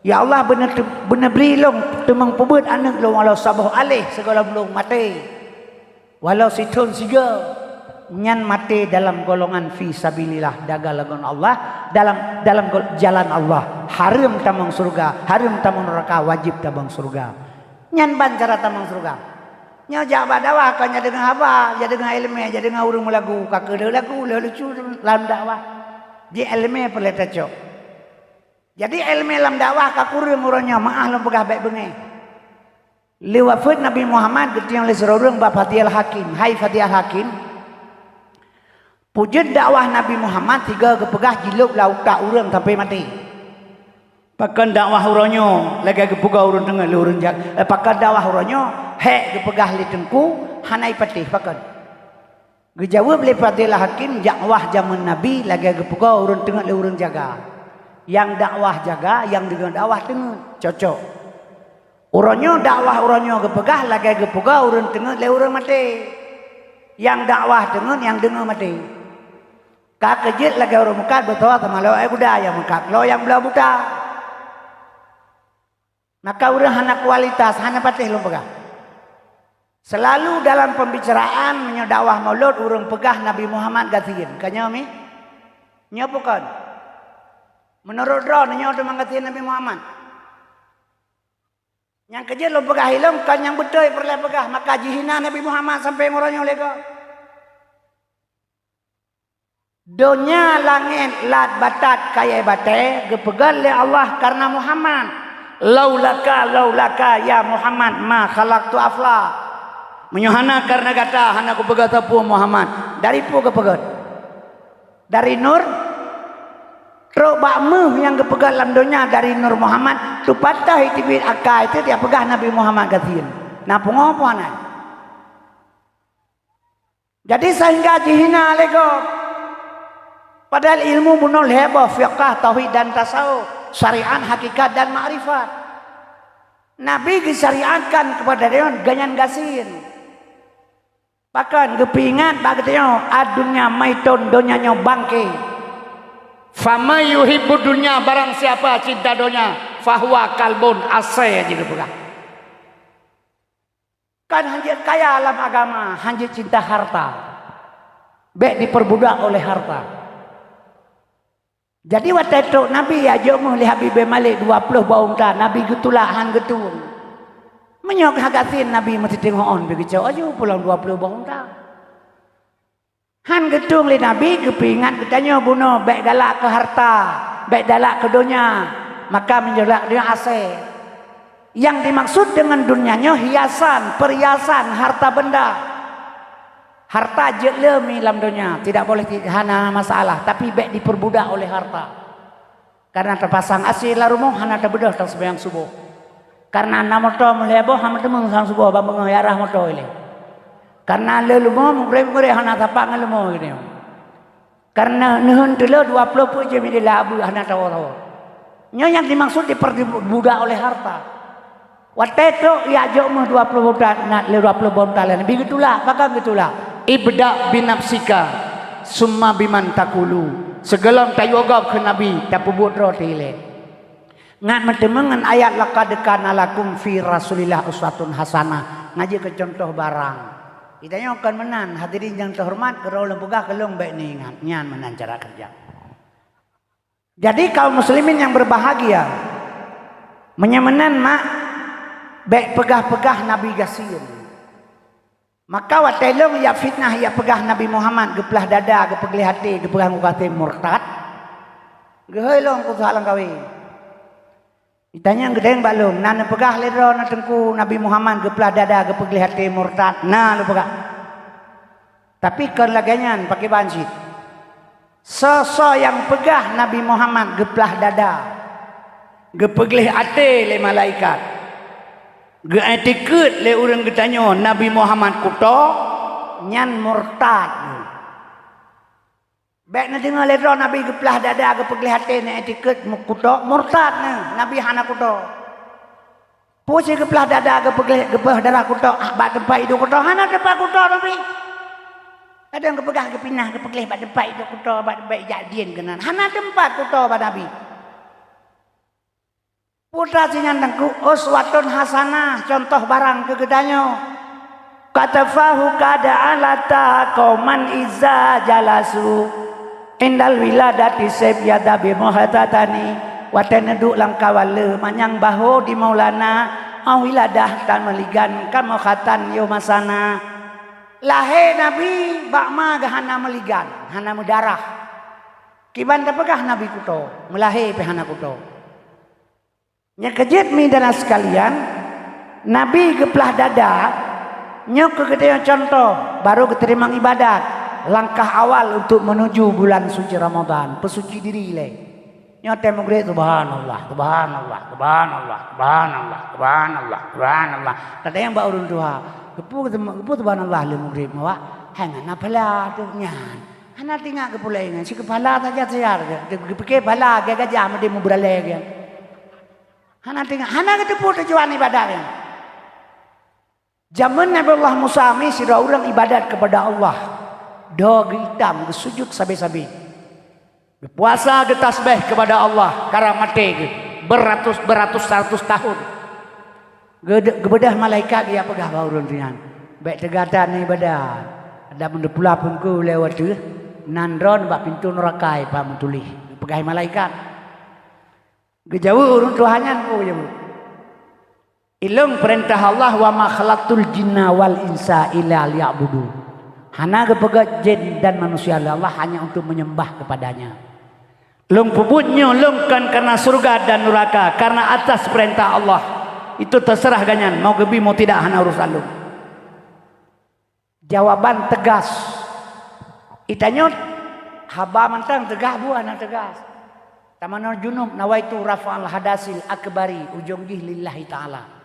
Ya Allah, beuneu-, beuneubri lông teumeung peubeuet aneuëk lông walau saboh aleh sigohlom lông maté." Walau sithon sigoe, nyan maté dalam golongan fi sabilillah, dagang lagoe Allah, dalam, dalam gol-, jalan Allah. Hareuem tamong syeuruga, hareuem tamong neuraka, wajéb tamong syeuruga. Nyan ban cara tamong syeuruga. Nyoe jak bak dakwah kon jak deungoe haba, jak deungoe iéleumé, jak deungoe ureuëng meulagu, ka keuh lagu, lheueh lucu lam dakwah. Ji iéleumé peureulée tacok. Jadi iéleumé lam dakwah ka kureueng uroe nyoe, meuáh lôn peugah bék beungéh. Lé wafeuet Nabi Muhammad geutunyok lé sidroe ureuëng bak Fadil Hakim, "Hai Fadil Hakim, peue jeuet dakwah Nabi Muhammad sigoe geupeugah jilôb lam utak ureuëng sampoe maté? Pakon dakwah uroe nyoe lagée geupeugah ureuëng teungeut lé ureuëng jak-, eh, pakon dakwah uroe nyoe hék geupeugah lé teungku hana ipatéh, pakon?" Geujaweueb lé Fadil Hakim, dakwah jamén Nabi lagée geupeugah ureuëng teungeut lé ureuëng jaga. Nyang dakwah jaga, nyang deungoe dakwah teungeut. Cocok. Uroe nyoe dakwah uroe nyoe geupeugah lagée geupeugah ureuëng teungeut lé ureuëng maté. Nyang dakwah teungeut, nyang deungoe maté. Ka keuh jeuet lagée ureuëng meukat beutôi teuma lé guda nyang meukat, lé nyang bloe buta. Maka ureuëng hana kualitas, hana patéh lôn peugah. Selalu dalam pembicaraan meunyoe dakwah mulod ureuëng peugah Nabi Muhammad gasien. Ka nyoe mi? Nyoe bukon? Meunurot droeneuh nyoe teuma gasien Nabi Muhammad? Nyang keuh jeuet lôn peugah ilong kon nyang beutôi peureulée peugah, maka jihina Nabi Muhammad sampoe meuronyong lé gob. Donya langét lat batat kayée batée geupeugét lé Allah kareuna Muhammad. "Laulaka, laulaka ya Muhammad ma khalaqtu afla." Meunyoe hana kareuna gata hana kupeugét sapeue Muhammad. Dari peue geupeugét? Dari nur. Trok bak méuh nyang geupeugét lam donya dari nur Muhammad, teupatéh teubiet akai teuh jak peugah Nabi Muhammad gasien. Na pungo peue hana? Jadi sehingga jihina lé gob. Padahal ilmu bunoe lhée boh, fiqah, tauhid dan tasawuf, syariat, hakikat dan makrifat. Nabi geusyariatkan keupada geutanyoe gasien. Pakon geupeuingat bak geutanyoe, "Ad-dunya maitun, donya nyoe bangke." "Faman yuhibbud dunya," barang siapa cinta donya, "fahuwa kalbun," asée jih geupeugah. Kan hanjeuet kaya lam agama, hanjeuet cinta harta. Bék diperbudak oleh harta. Jadi watée trok Nabi ya jok meuh lé Habib bin Malik dua ploh boh unta, Nabi geutulak han geutueng. Meunyoe ka gasien Nabi meusiting ho-on pi geucok aju pulang dua ploh boh unta. Han geutueng lé Nabi geupeuingat geutanyoe bunoe bék galak keu harta, bék galak keu donya, maka meunyoe galak keu donya asée. Yang dimaksud dengan dunia nyoe hiasan, perhiasan, harta benda. Harta jeuet le mi lam donya, tidak boleh ti-, hana masalah, tapi bék diperbudak oleh harta. Karena tapasang asée lam rumoh hana tabeudôh taseumayang suboh. Karena na moto meulhée boh hana teumeung sang suboh ban beungoh yarah moto ilée. Karena le leumo meugreb-greb hana sapat ngon leumo geutanyoe. Karena neuheun teuleu dua ploh peuet jeuem ideh lam abeuet hana tawoe-tawoe. Nyoe nyang dimaksud diperbudak oleh harta. Watée trok ya jok meuh dua ploh boh unta, na lé dua ploh boh unta lé Nabi geutulak, pakon geutulak? Ibda binafsika, summa biman takulu. Sigohlom tayue gob keu Nabi, tapeubuet droe teuh ilée. Ngat meuteumeung ngon ayat laqad kana lakum fi Rasulillah uswatun hasanah. Ngaji keu contoh barang. Geutanyoe kon meunan, hadirin nyang teuhoreumat, keudroe lôn peugah keu lôn bék neuingat. Nyan meunan cara keureuja. Jadi kaum muslimin yang berbahagia, meunyoe meunan mak, bék peugah-peugah Nabi gasien. Maka watée lôn ya fitnah ya peugah Nabi Muhammad geuplah dada, geupeugleh até, geupeugah ngon gasien murtad. Geuhôi lôn keu salah kawe. Itanyong geudeng bak lôn, na neupeugah lé droe na teungku Nabi Muhammad geuplah dada, geupeugleh até murtad. Na lôn peugah. Tapi kon lagée nyan pakriban cit. Soe-soe nyang peugah Nabi Muhammad geuplah dada, geupeugleh até lé malaikat, geuetikeuet lé ureuëng geutanyoe Nabi Muhammad kuto, nyan murtad. Bék neudeungoe lé droe Nabi geuplah dada, geupeugleh até, neuetikeuet kuto, murtad nyan, Nabi hana kuto. Peue cit geuplah dada, geupeugleh, geupeugleh dada kuto, ah, bak teumpat iduek kuto, hana teumpat kuto Nabi. Kadang geupeugah geupinah, geupeugleh bak teumpat iduek kuto, bak teumpat ijak dien keunan. Hana teumpat kuto bak Nabi. Putra sinyan teungku, uswatun hasanah, contoh barang keu geutanyoe. Katafahu kada alata qauman iza jalasu. Indal wiladati seb yada bi muhatatani. Watée neuduek lam kawan le manyang baho di Maulana, au wiladah tan meuligan ka muhatan yo masana. Lahé Nabi bak ma geuh hana meuligan, hana meudarah. Kiban tapeugah Nabi kuto, meulahé pih hana kuto. Nyang keujeuet mi dara sekalian, Nabi geuplah dada, nyoe keu geutanyoe contoh, barô geuteurimong ibadat, langkah awal untuk menuju bulan suci Ramadan, peusuci diri ilée. Nyoe tée meugreb, subhanallah, subhanallah, subhanallah, subhanallah, subhanallah, subhanallah. Tadayang bak ureuëng tuha, geupeu, geupeu subhanallah lé meugreb, mawak, hai ngon na phala tu nyan. Hana teuingat geupulai nyan, si keuphala saja siar, geupike phala gajah meudeh meubeuralée geuh. Hana teuingat, hana geuteupeue tujuan ibadat nyan. Jameun Nabi Allah Musa mi sidroe ureuëng ibadat kepada Allah. Doe geuitam, geusujut sabe-sabe. Geupuasa, geutasbeh kepada Allah, karang maté geuh beratus-beratus ratus tahun. Geude-, geubeudôh malaikat geujak peugah bak ureuëng tu nyan, "Bék teuga that ibadat. Adak meudeupulah peungku lewat teuh, nan droen bak pintoe nuraka ipa meutuléh," geupeugah malaikat. Geujaweueb ureuëng tuha nyan peue geujaweueb? Ilôn peurintah Allah, "Wa ma khalaqtul jinna wal insa illa liya'budu." Hana geupeugét jin dan manusia lé Allah hanya untuk menyembah kepada-Nya. Lôn peubuet nyoe lôn kon karena syurga dan nuraka, karena atas peurintah Allah. Itu terserah gobnyan, mau geubi mau tidak, hana urusan lôn. Jawaban teugas. Itanyoe haba mantong teugas, buah na teugas. Tamanoe junub, nawaitu rafa'al hadasil akbari, ujong jih lillahi ta'ala.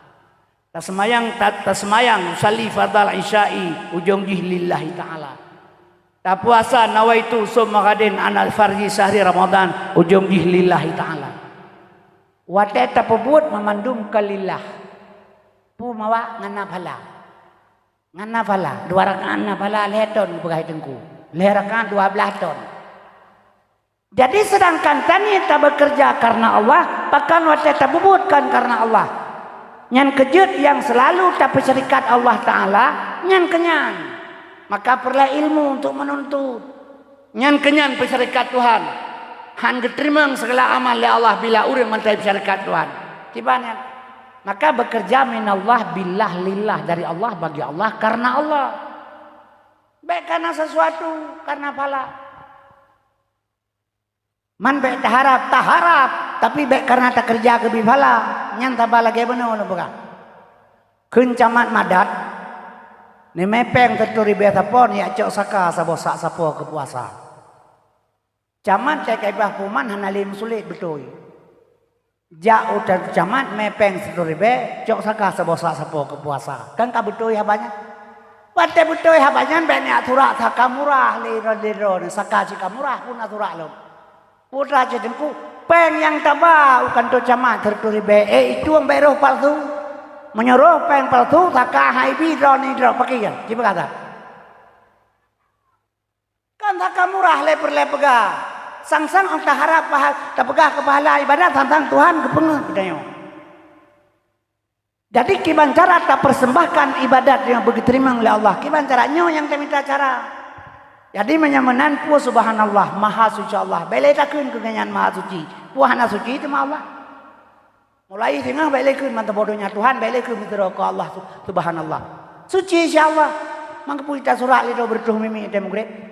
Taseumayang, ta-, taseumayang, usalli fardal isya'i, ujong jih lillahi ta'ala. Tapuasa, nawaitu shauma ghadin 'ala fardhi syahri Ramadan, ujong jih lillahi ta'ala. Watée tapeubuet meumandum kon lillah. Peue mawak ngon na phala. Ngon na phala, dua rakaat na phala lhée thon geupeugah teungku. Lhée rakaat dua blaih thon. Jadi, sedangkan tanyoe tabeukeureuja kareuna Allah, pakon watée tapeubuet kon kareuna Allah. Nyan keujeuet nyang seulalu tapeusyarikat Allah Ta'ala, nyan keunyan. Maka peureulée ilmu untuk meununtut. Nyan keunyan peusyarikat Tuhan. Han geuteurimong segala amal lé Allah bila ureuëng mantong peusyarikat Tuhan. Kiban nyan. Maka bekerja minallah billah lillah, dari Allah, bagi Allah, karena Allah. Bék karena sesuatu, karena phala. Man bék taharab, taharab, tapi bék karena takeureuja keu biphala. Nyan taba lagée bunoe lôn peugah. Kheun camat madat, neumé péng siribée sapo, neujak cok saka saboh sak sapo keu puasa. Camat cai ka ibah puman hana lé meusulet beutôi. Jak u camat mé péng siribée, cok saka saboh sak sapo keu puasa. Kan ka beutôi haba nyan? Watée beutôi haba nyan, bék neujak surak saka murah lé droe, lé droe, saka cit ka murah pun neujak surak lom. Putra cit teungku, péng nyang taba u kantô camat siribée, eh, itu bék roh palsu. Meunyoe roh péng palsu, saka hai bi droe ni droe pakri nyan. Ci peugah that. Kan saka murah lé peureulée peugah. Sang-sang ong taharab paha-, tapeugah keu pahala ibadat, sang-sang Tuhan geupeungeut geutanyoe. Jadi, kiban cara tapersembahkan ibadat nyang beugeuteurimong lé Allah, kiban cara nyoe nyang tamita cara. Jadi, meunyoe meunan peue subhanallah, maha suci Allah, bék lé takheun keu geuhnyan maha suci. Peue hana suci teuma Allah. Mulai singoh bék lé kheun mantong bodoh nyan Tuhan, bék lé kheun meusidroe keu Allah su-, subhanallah. Suci insya Allah. Mangkeupeu tasurak lé droe beureutôh mimi tée meugreb.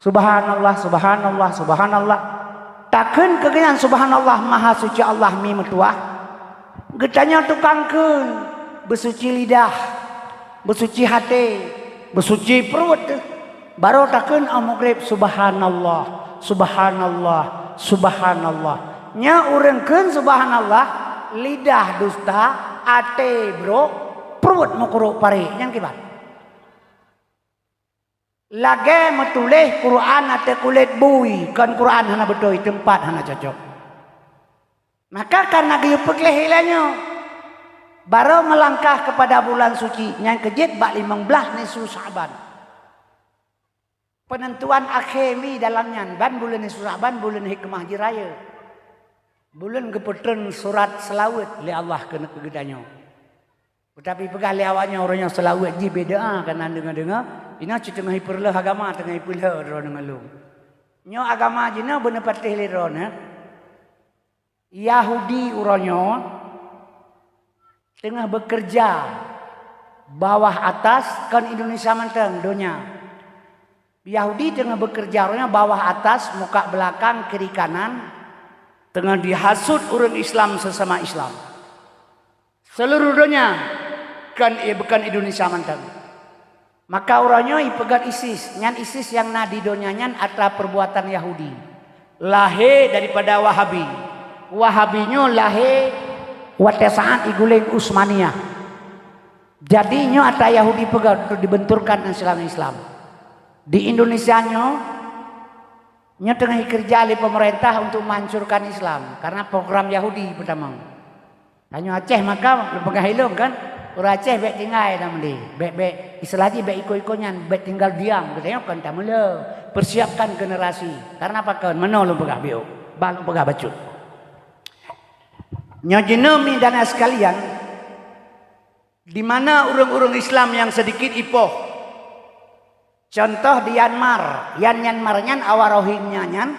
Subhanallah, subhanallah, subhanallah. Takheun keu geuhnyan subhanallah, maha suci Allah mi meutuah. Geutanyoe tukang kheun, beusuci lidah, beusuci até, beusuci pruet. Barô takheun 'oh meugreb, subhanallah, subhanallah, subhanallah. Nyoe ureuëng kheun subhanallah, lidah dusta, até brok, pruet meukurok parek. Nyang kiban? Lagée meutuléh Quran ateueh kulét bui, kon Quran hana beutôi, teumpat hana cocok. Maka karena geuyue peugleh ilée nyoe, barô meulangkah keupada bulan suci nyang keujeuet bak limong blaih nisfu Sya'ban. Peunentuan akhé mi dalam nyan, ban buleuen nisfu Sya'ban buleuen hikmah jih rayeuk. Buleuen geupeutreun surat seulaweuet lé Allah keuneuk keu geutanyoe. Teutapi peugah lé awaknyoe, uroe nyoe seulaweuet jih beda, kana deungoe-deungoe, inoe cit teungoh ipeureuloh agama, teungoh ipeulheueh droe deungon lôn. Nyoe agama jinoe beuneupatéh lé droeneuh. Yahudi uroe nyoe teungoh beukeureuja bawah atas, kon Indonesia mantong, donya. Yahudi teungoh beukeureuja uroe nyoe bawah atas, muka belakang, kiri kanan, teungoh jihasut ureuëng Islam sesama Islam. Seuluruh donya, kon, eh, bukon Indonesia mantong. Maka uroe nyoe ipeugét ISIS, nyan ISIS nyang na di donya nyan atra peubuatan Yahudi. Lahé daripada Wahabi. Wahabi nyoe lahé watée saát iguleng Utsmaniyah. Jadi nyoe atra Yahudi peugét untuk dibenturkan Islam-Islam. Di Indonesia nyoe, nyoe teungoh ikeureuja lé pemerintah untuk menghancurkan Islam karena program Yahudi pertama. Tanyoe Aceh maka lôn peugah ilôn kan, ureuëng Aceh bék tinggai lam lé, bék, bék, istilah jih bék ikot-ikot nyan, bék tinggal diam, geutanyoe kon tameulhö, persiapkan generasi. Karena apa kon? Meunoe lôn peugah biôh, bah lôn peugah bacut. Nyoe jinoe mi dan sekalian, di mana ureuëng-ureuëng Islam nyang seudikit ipoh. Contoh di Myanmar, yan Myanmar nyan awak Rohingya nyan,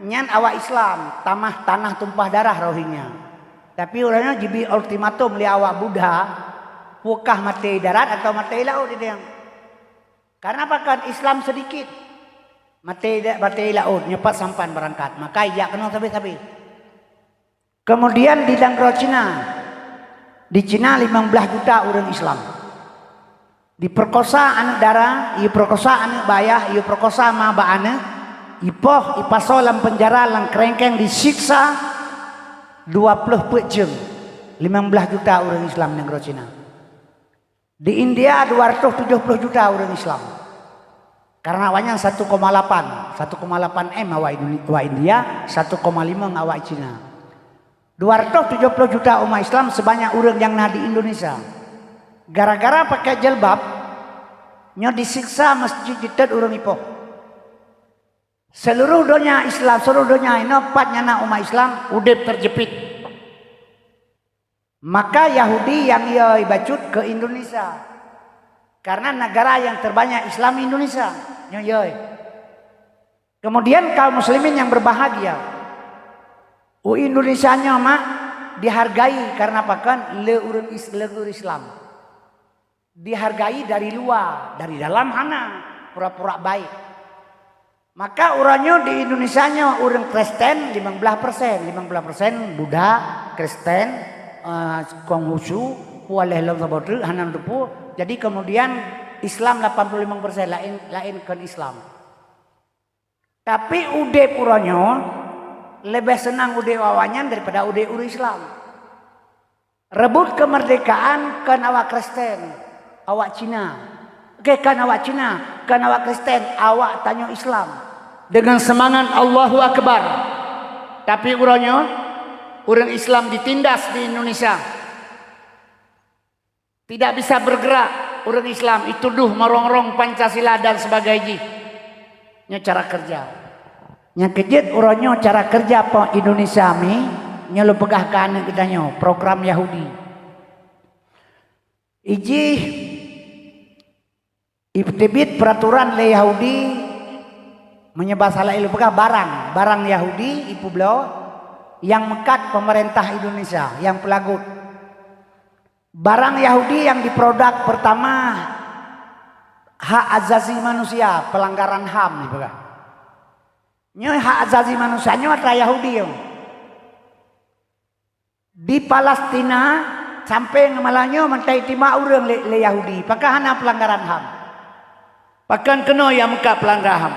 nyan awak Islam, tamah tanah tumpah darah Rohingya. Tapi ureuëng nyan jibi ultimatum lé awak Buddha, peue kah maté i darat atawa maté i laôt, idéng. Karena apa kon Islam seudikit, maté i da-, maté i laôt, nyoe pat sampan beurangkat, maka ijak keunoe sabe-sabe. Kemudian di nanggroe Cina, di Cina limong blaih juta ureuëng Islam. Diperkosa aneuëk dara, iperkosa aneuëk bak ayah, iperkosa ma bak aneuëk, ipoh, ipasoe lam peunjara, lam keurengkeng, disiksa dua ploh peuet jeuem. Limong blaih juta ureuëng Islam nanggroe Cina. Di India dua ratus tujoh ploh juta ureuëng Islam. Karena awaknyan satu koma lapan, satu koma lapan M awak Indone-, awak India, satu koma lima awak Cina. Dua ratus tujoh ploh juta umat Islam sebanyak ureuëng nyang na di Indonesia. Gara-gara pakai jilbab, nyoe disiksa masjid ditet ureuëng ipoh. Seluruh donya Islam, seluruh donya inoe pat nyang na umat Islam udeb teujepit. Maka Yahudi nyang yo bacut keu Indonesia. Karena negara yang terbanyak Islam Indonesia. Nyoe yoi. Kemudian kaum muslimin yang berbahagia. U Indonesia nyoe mak dihargai karena pakon le ureuëng Is-, le ureuëng Islam. Dihargai dari luar, dari dalam hana pura-pura baik. Maka uroe nyoe di Indonesia nyoe ureuëng Kristen limong blaih persen, limong blaih persen Buddha, Kristen, eh, Konghucu, kualeh lom saboh treuk hana teupeu. Jadi kemudian Islam lapan puluh limong persen lain lain kon Islam. Tapi udeb uroe nyoe lebih senang udeb awaknyan daripada udeb ureuëng Islam. Rebut kemerdekaan kon awak Kristen, awak Cina. Oke, kon awak Cina, kon awak Kristen, awak tanyoe Islam. Dengan semangat Allahu Akbar. Tapi uroe nyoe, ureuëng Islam ditindas di Indonesia. Tidak bisa bergerak, ureuëng Islam dituduh merongrong Pancasila dan sebagainya. Nyoe cara kerja. Nyang keujeuet uroe nyoe cara kerja po Indonesia mi, nyoe lôn peugah keu aneuk geutanyoe, program Yahudi. Ijih, iteubiet peraturan lé Yahudi, meunyoe basa laén lôn peugah barang, barang Yahudi ipeubloe nyang meukat pemerintah Indonesia, nyang peulagot. Barang Yahudi nyang diproduk pertama hak azazi manusia, pelanggaran HAM ipeugah. Nyoe hak azazi manusia nyoe atra Yahudi nyoe. Di Palestina sampai ngon malam nyoe meutai timak ureuëng lé, lé Yahudi, pakon hana pelanggaran HAM. Pakon keunoe nyang meukat pelanggaran HAM.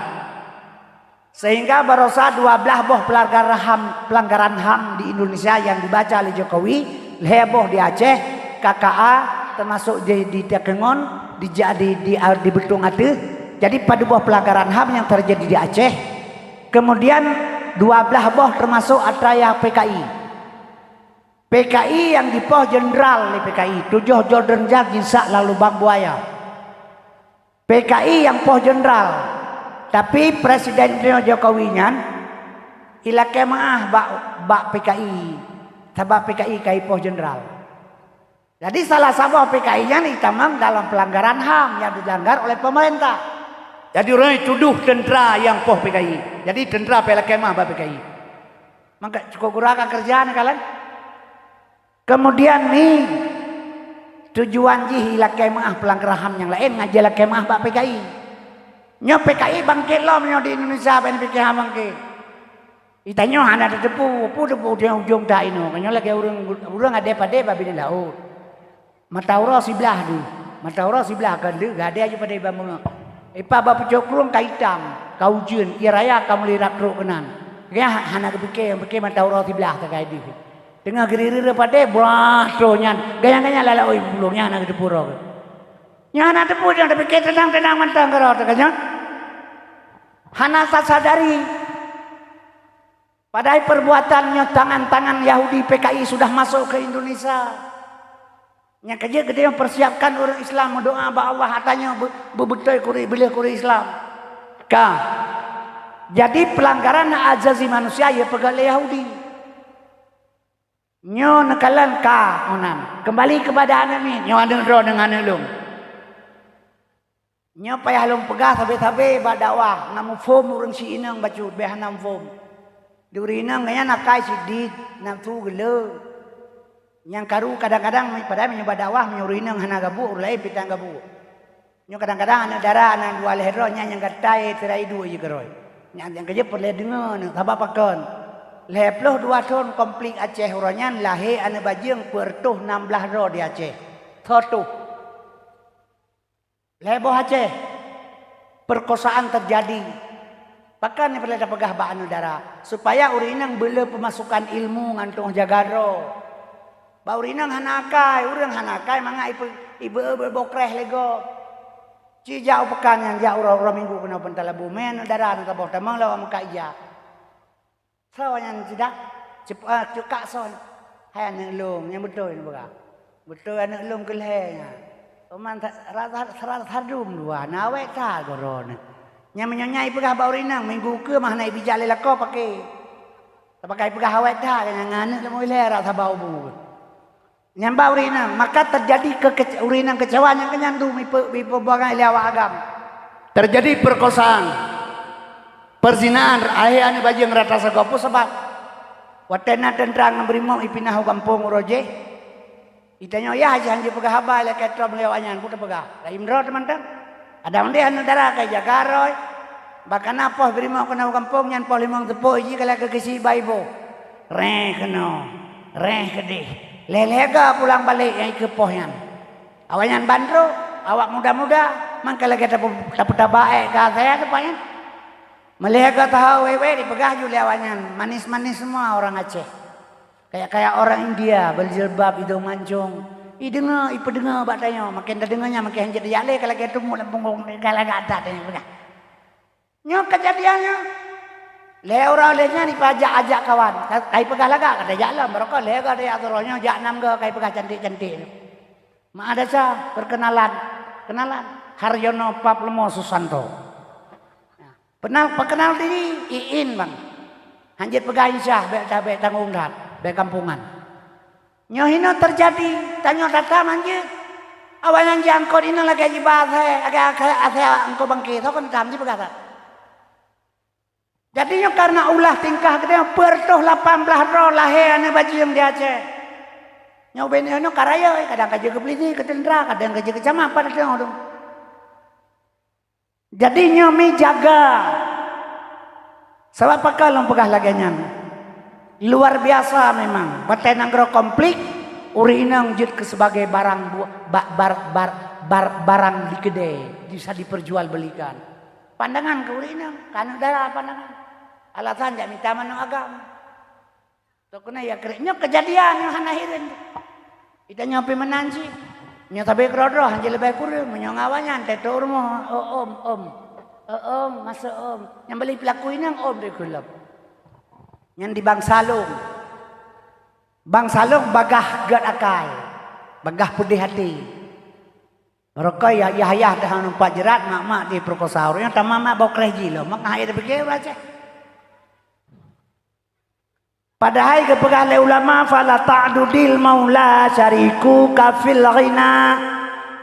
Sehingga barosa dua blaih boh pelanggaran HAM, pelanggaran HAM di Indonesia nyang dibaca lé Jokowi, lhée boh di Aceh, K K A, termasuk di, di Takengon, di, di, di, di Beutung ateueh. Jadi padub boh pelanggaran HAM nyang terjadi di Aceh. Kemudian dua blaih boh termasuk atra nyang P K I. P K I nyang dipoh jenderal lé P K I, tujoh droe jenderal jisak lam lubang buaya. P K I nyang poh jenderal, tapi Presiden Jokowi nyan ilakée meuáh bak, bak P K I, sabab P K I ka ipoh jenderal. Jadi salah saboh P K I nyan itamong dalam pelanggaran HAM nyang dilanggar oleh pemerintah. Jadi ureuëng tuduh teuntara nyang poh P K I. Jadi teuntara pi lakée meuáh bak P K I. Maka cukup gura ka kerja ni kalian. Kemudian ni tujuan jih ilakée meuáh pelanggaran HAM nyang laén ngon jilakée meuáh bak P K I. Nyoe P K I bangkét lom nyoe di Indonesia ban P K I bangkét. Itanyoe hana tateupeue, peue teupeue ujong-ujong ta inoe. Nyoe lagée ureuëng, ureuëng adé padé bak binéh laôt. Mata uroe siblaih deuh, mata uroe siblaih ka lheueh, gadée aju padé bak meungoh. Ipa bak pucok krueng ka itam, ka ujeuen, ie raya ka mulai rab trok keunan. Gaya hana geupiké, nyang piké mata uroe siblaih sagai deuh. Teungoh geuri-geuri padé, buah troh nyan, gaya-gaya lalak oi pulo nyan hana geuteupeue uroe. Nyan hana teupeue nyang tapiké teunang-teunang mantong keudroe teuka nyan. Hana tasadari. Padahai perbuatan nyoe tangan-tangan Yahudi P K I sudah masuk ke Indonesia. Nyang keujeuet geutanyoe persiapkan ureuëng Islam meudoá bak Allah atra nyoe beu-, beubeutôi kuri, beuleueh kuri Islam. Ka. Jadi pelanggaran hak azazi manusia ya peugah lé Yahudi. Nyoe neukalon ka meunan. Kembali kepada aneuk miet, nyoe aneuk droe deungon aneuk lôn. Nyoe payah lôn peugah sabe-sabe bak dakwah, na muphom ureuëng si inong bacut, beh hana muphom. Di ureuëng inong nyan akai sidit, nafsu geuleu. Nyang karu kadang-kadang padahai meunyoe bak dakwah meunyoe ureuëng inong hana gabuek, ureuëng laén pitang gabuek. Nyoe kadang-kadang aneuk dara aneuk dua lhée droe nyan nyang gatai teurai dua jeukeuroi. Nyang nyang keujeuet peureulée deungoe neuh, sabab pakon. Lhée ploh dua thon konflik Aceh uroe nyan lahé aneuk bajeueng peuet reutôh nam blaih droe di Aceh. Soe toh? Lhée boh Aceh, perkosaan terjadi. Pakon nyang peureulée tapeugah bak aneuk dara, supaya ureuëng inong beuleu peumasukan ilmu ngon tueng jaga droe. Bak ureuëng inong hana akai, ureuëng hana akai mangat ipe-, ibe-, ibe-, bokreh lé gob. Ci jak u peukan nyan, jak uroe-uroe minggu keunoe beuntalabu, mé aneuk dara aneuk saboh tamong lawak meukat ija. Soe nyan sida? Cep-, ah, cukak soe nyan? Hai aneuk lôn, nyang beutôi neupeugah. Beutôi aneuk lôn keu lhée nyan. Teuma sa-, ra-, ra-, saratus hardum dua, na awét that goroe nyan. Nyang meunyoe nyan ipeugah bak ureuëng inong, minggu keue mah hana ibijak lé lakoe paké. Tapakai peugah awét that nyan ngon aneuk lôn lhée rab saba ubu. Nyan ba ureuëng inong, maka teujadi keuke-, ureuëng inong keucewa nyang keunyan dum ipe-, ipeubuang lé awak agam. Teujadi peurkosaan, peuzinaan, lahé aneuëk bajeueng rata sagoe. Peue sabab? Watée na teuntra ngon beurimong ipinah u gampông uroe jéh, itanyoe yah jih han jipeugah haba lé keutrom lé awaknyan, peue teupeugah? Laén droe teumantong. Kadang deh aneuëk dara ka jaga roe, bak kana poh beurimong keunoe u gampông nyan poh limong teupok jih ka lagée keusi bak iboh. Réh keunoe, réh keudeh. Lhée-lhée ga pulang balek nyang ikeue poh nyan. Awaknyan ban trok, awak muda-muda, man ka lagée tapeu-, tapeutaba ék ka asée teumpat nyan. Meulhée ga taha wék-wék dipeugah ju lé awaknyan, manis-manis semua orang Aceh. Kayak-kayak orang India, berjilbab, hidung mancung. Ideungoe, ipeudeungoe bak tanyoe, makin tadeungoe nyan makin hanjeuet tajak lé ka lagée teumuk lam punggong, ka lagak that tanyoe peugah. Nyoe keujadian nyoe. Lhée uroe lhée nyan ipajak-ajak kawan. Ka, ka ipeugah lagak, ka tajak lom, barokon lhée ga tajak sidroe nyoe jak nam ga ka ipeugah cantik-cantik nyoe. Mak Desa, perkenalan. Kenalan. Haryono Pap Leumo Susanto. Peunal, peukeunal diri, iin bang. Hanjeuet peugah insya, bék ta-, bék tanggong that, bék kampungan. Nyoe hinoe teujadi, tanyoe that-that hanjeuet. Awaknyan jiangkot hinoe lagée jiba asée, lagée asée, asée angkot bangke, soe kon tam jipeugah that. Jadi nyoe kareuna ulah tingkah geutanyoe, peuet reutôh lapan blaih droe lahé aneuëk bajeueng di Aceh. Nyoe ubé nyoe ka rayeuk, kadang ka jeuet keu peulisi, keu teuntra, kadang ka jeuet keu camat, pada teungoh dong. Jadi nyoe mi jaga. Sabab pakon lôn peugah lagée nyan? Luar biasa memang. Batée nanggroe konflik, ureuëng inong jeuet keu sebagai barang bu-, ba-, bar-, bar-, bar-, barang di keudè, bisa diperjualbelikan. Pandangan keu ureuëng inong, keu aneuëk dara pandangan. Alasan jak mita manok agam. Toh keuneuk ya krek nyoe keujadian nyoe hana hireuen. Ita nyoe pih meunan cit. Nyoe sabe keudroe-droe han jileubeh kureueng, meunyoe ngon awaknyan teuh rumoh, "Oh, om, om. Oh, om, masuk, om." Nyang beli peulaku inong, om deh kulom. Nyan di bansa lôn. Bansa lôn bagah gét akai, bagah peudeh até. Barokon ya, yah-yah dah numpak jeurat, mak-mak diperkosa. Ureuëng nyan tamah mak bokreh jih lom, maka hai dipike ureuëng Aceh. Padahai geupeugah lé ulama, "Fala ta'dudil maula syarikuka fil ghina,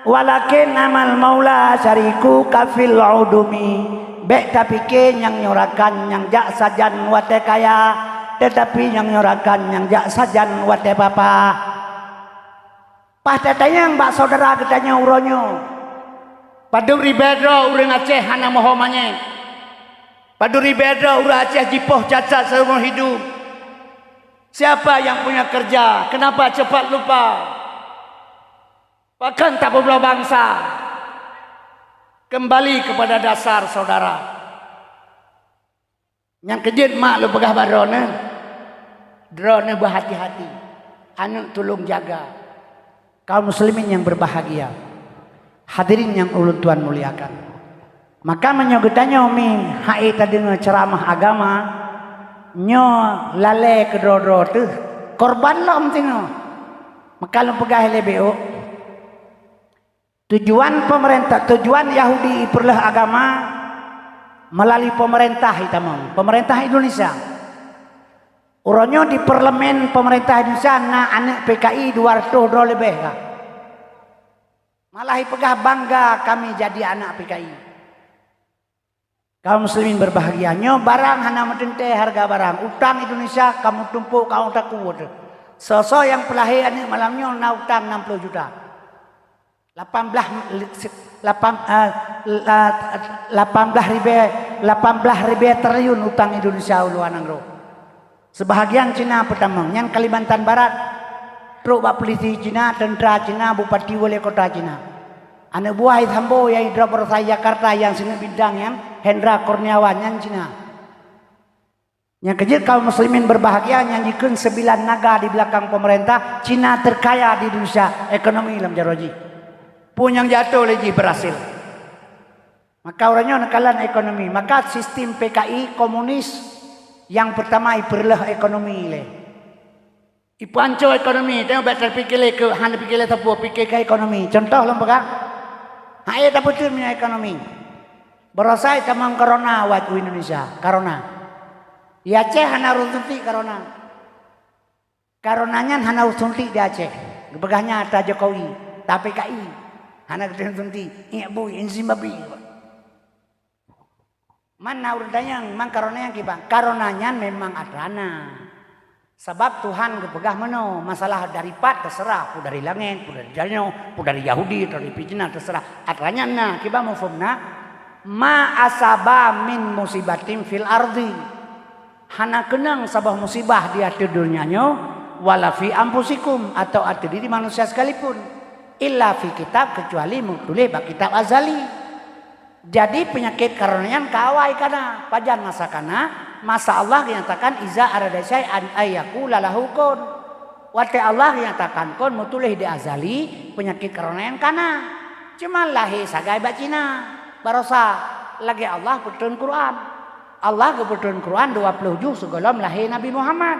walakin amal maula syarikuka fil udumi." Bék tapike nyang nyoe rakan nyang jak sajan watée kaya, teutapi nyang nyoe rakan nyang jak sajan watée papa. Paih tatanyong bak syedara geutanyoe uroe nyoe, padub ribée droe ureuëng Aceh hana moho manyét? Padub ribée droe ureuëng Aceh jipoh cacat seumur hidup? Siapa yang punya kerja? Kenapa cepat lupa? Pakon tapeubloe bansa? Kembali kepada dasar, saudara. Nyang keujeuet mak lôn peugah bak droeneuh, droeneuh beuhati-hati, aneuëk tulông jaga. Kaum muslimin nyang berbahagia, hadirin nyang ulôn tuan muliakan. Maka meunyoe geutanyoe mi hai tadeungoe ceuramah agama, nyoe lalée keudroe-droe teuh, korban lom singoh. Maka lôn peugah lé B O, Tujuan pemerintah, tujuan Yahudi ipeureuloh agama meulalu pemerintah itamong, pemerintah Indonesia. Uroe nyoe di parlemen pemerintah Indonesia na aneuëk P K I dua reutôh droe leubeh ka. Malah ipeugah bangga kami jadi anak P K I. Kaum muslimin berbahagia, nyoe barang hana meuteuntée hareuga barang. Utang Indonesia ka meutumpôk ka ôn takue teuh. Soe-soe nyang peulahé aneuëk malam nyoe na utang enam puluh juta. Lapan blaih, lapan, eh, la-, lapan blaih ribée, lapan blaih ribée triliun utang Indonesia u luwa nanggroe. Seubahagian Cina peutamong, nyan Kalimantan Barat. Trok bak polisi Cina, teuntra Cina, bupati, wali kota Cina. Aneuëk buah Sambo nyang idrop baroesa Jakarta nyang sineuk bintang nyan, Hendra Kurniawan, nyan Cina. Nyang keujeuet kaum muslimin berbahagia, nyang jikheun sembilan naga di belakang pemerintah, Cina terkaya di Indonesia, ekonomi lam jaroe jih. Peue nyang jatuh lé jih berhasil. Maka uroe nyoe neukalon ekonomi. Maka sistem P K I komunis nyang pertama ipeureuloh ekonomi lé. Ipeuhanco ekonomi, tanyoe bék tapike lé keu, hana pike lé sapeue, pike keu ekonomi. Contoh lôn peugah, hai tapeuteun meunyoe ekonomi. Baroesa tamong corona wat u Indonesia, corona. Di Aceh hana ureuëng suntik corona. Corona nyan hana ureuëng suntik di Aceh. Geupeugah nyan atra Jokowi, tapi K I. Hana geutanyoe suntik, iek bui, injin babi. Man na ureuëng tanyong, man karonya nyang kiban? Karonya nyan memang atra na. Sabab Tuhan geupeugah meunoe, masalah dari pat teuseurah, peue dari langét, peue dari tanyoe, peue dari Yahudi, peue dari Cina teuseurah. Atra nyan na, kiban muphom na, ma asaba min musibatin fil ardi. Hana keunong saboh musibah di ateueh donya nyoe, wala fi anfusikum, atau ateueh diri manusia sekalipun, illa fi kitab, kecuali meutuléh bak kitab azali. Jadi peunyakét karonya nyan ka awai kana. Pajan masa kana? Masa Allah geunyatakan, iza arada syai'an an yaqula lahu kun. Watée Allah geunyatakan kun, meutuléh di azali, peunyakét karonya nyan kana. Cuma lahé sagai bak Cina. Barosa lagée Allah peutreun Quran. Allah geupeutreun Quran dua ploh juh sigohlom lahé Nabi Muhammad.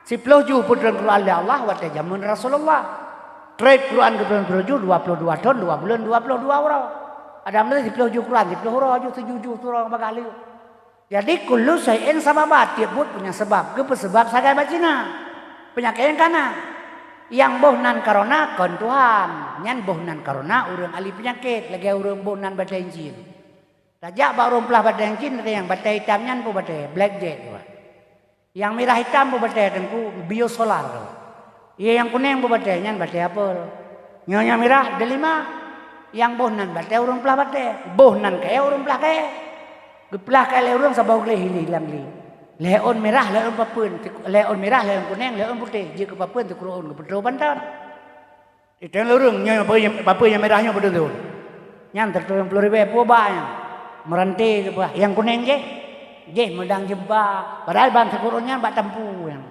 Siploh juh peutreun Quran lé Allah watée jameun Rasulullah. Treb Quran geutreun siploh juh, dua ploh dua thon, dua buleuen, dua ploh dua uroe. Adam lé siploh juh Quran, siploh uroe juh, tujoh juh surah bagah lé. Jadi, kullu syai'in sababa, tiep buet punya seubab, geupeuseubab sagai bak Cina. Peunyakét nyang kana. Nyang boh nan karonya kon Tuhan, nyan boh nan karonya ureuëng ahli peunyakét, lagée ureuëng boh nan batée injin. Tajak bak ureuëng peulaih batée injin, ada nyang batée itam nyan peue batée, black jack. Nyang mirah itam peue batée, Teungku, biosolar. Iya nyang kunéng peue batée, nyan batée apel. Nyoe nyang mirah delima. Nyang boh nan batée ureuëng peulaih batée, boh nan kayée ureuëng peulaih kayée. Geupeulaih kayée lé ureuëng saboh gleh hilang gleh. Lhée ôn mirah, lhée ôn papeuen, lhée ôn mirah, lhée ôn kunéng, lhée ôn putéh, jeuet keu papeuen, teukureueng ôn geupeutroh bantan. Itong lé ureuëng nyoe, papeuen nyang mirah nyoe padum thon. Nyan teuturong ploh ribée peue ba nyan. Meurante geupeugah, nyang kunéng jih, jih meudang jeumpa. Padahai ban teukureueng nyan bak tampu nyan.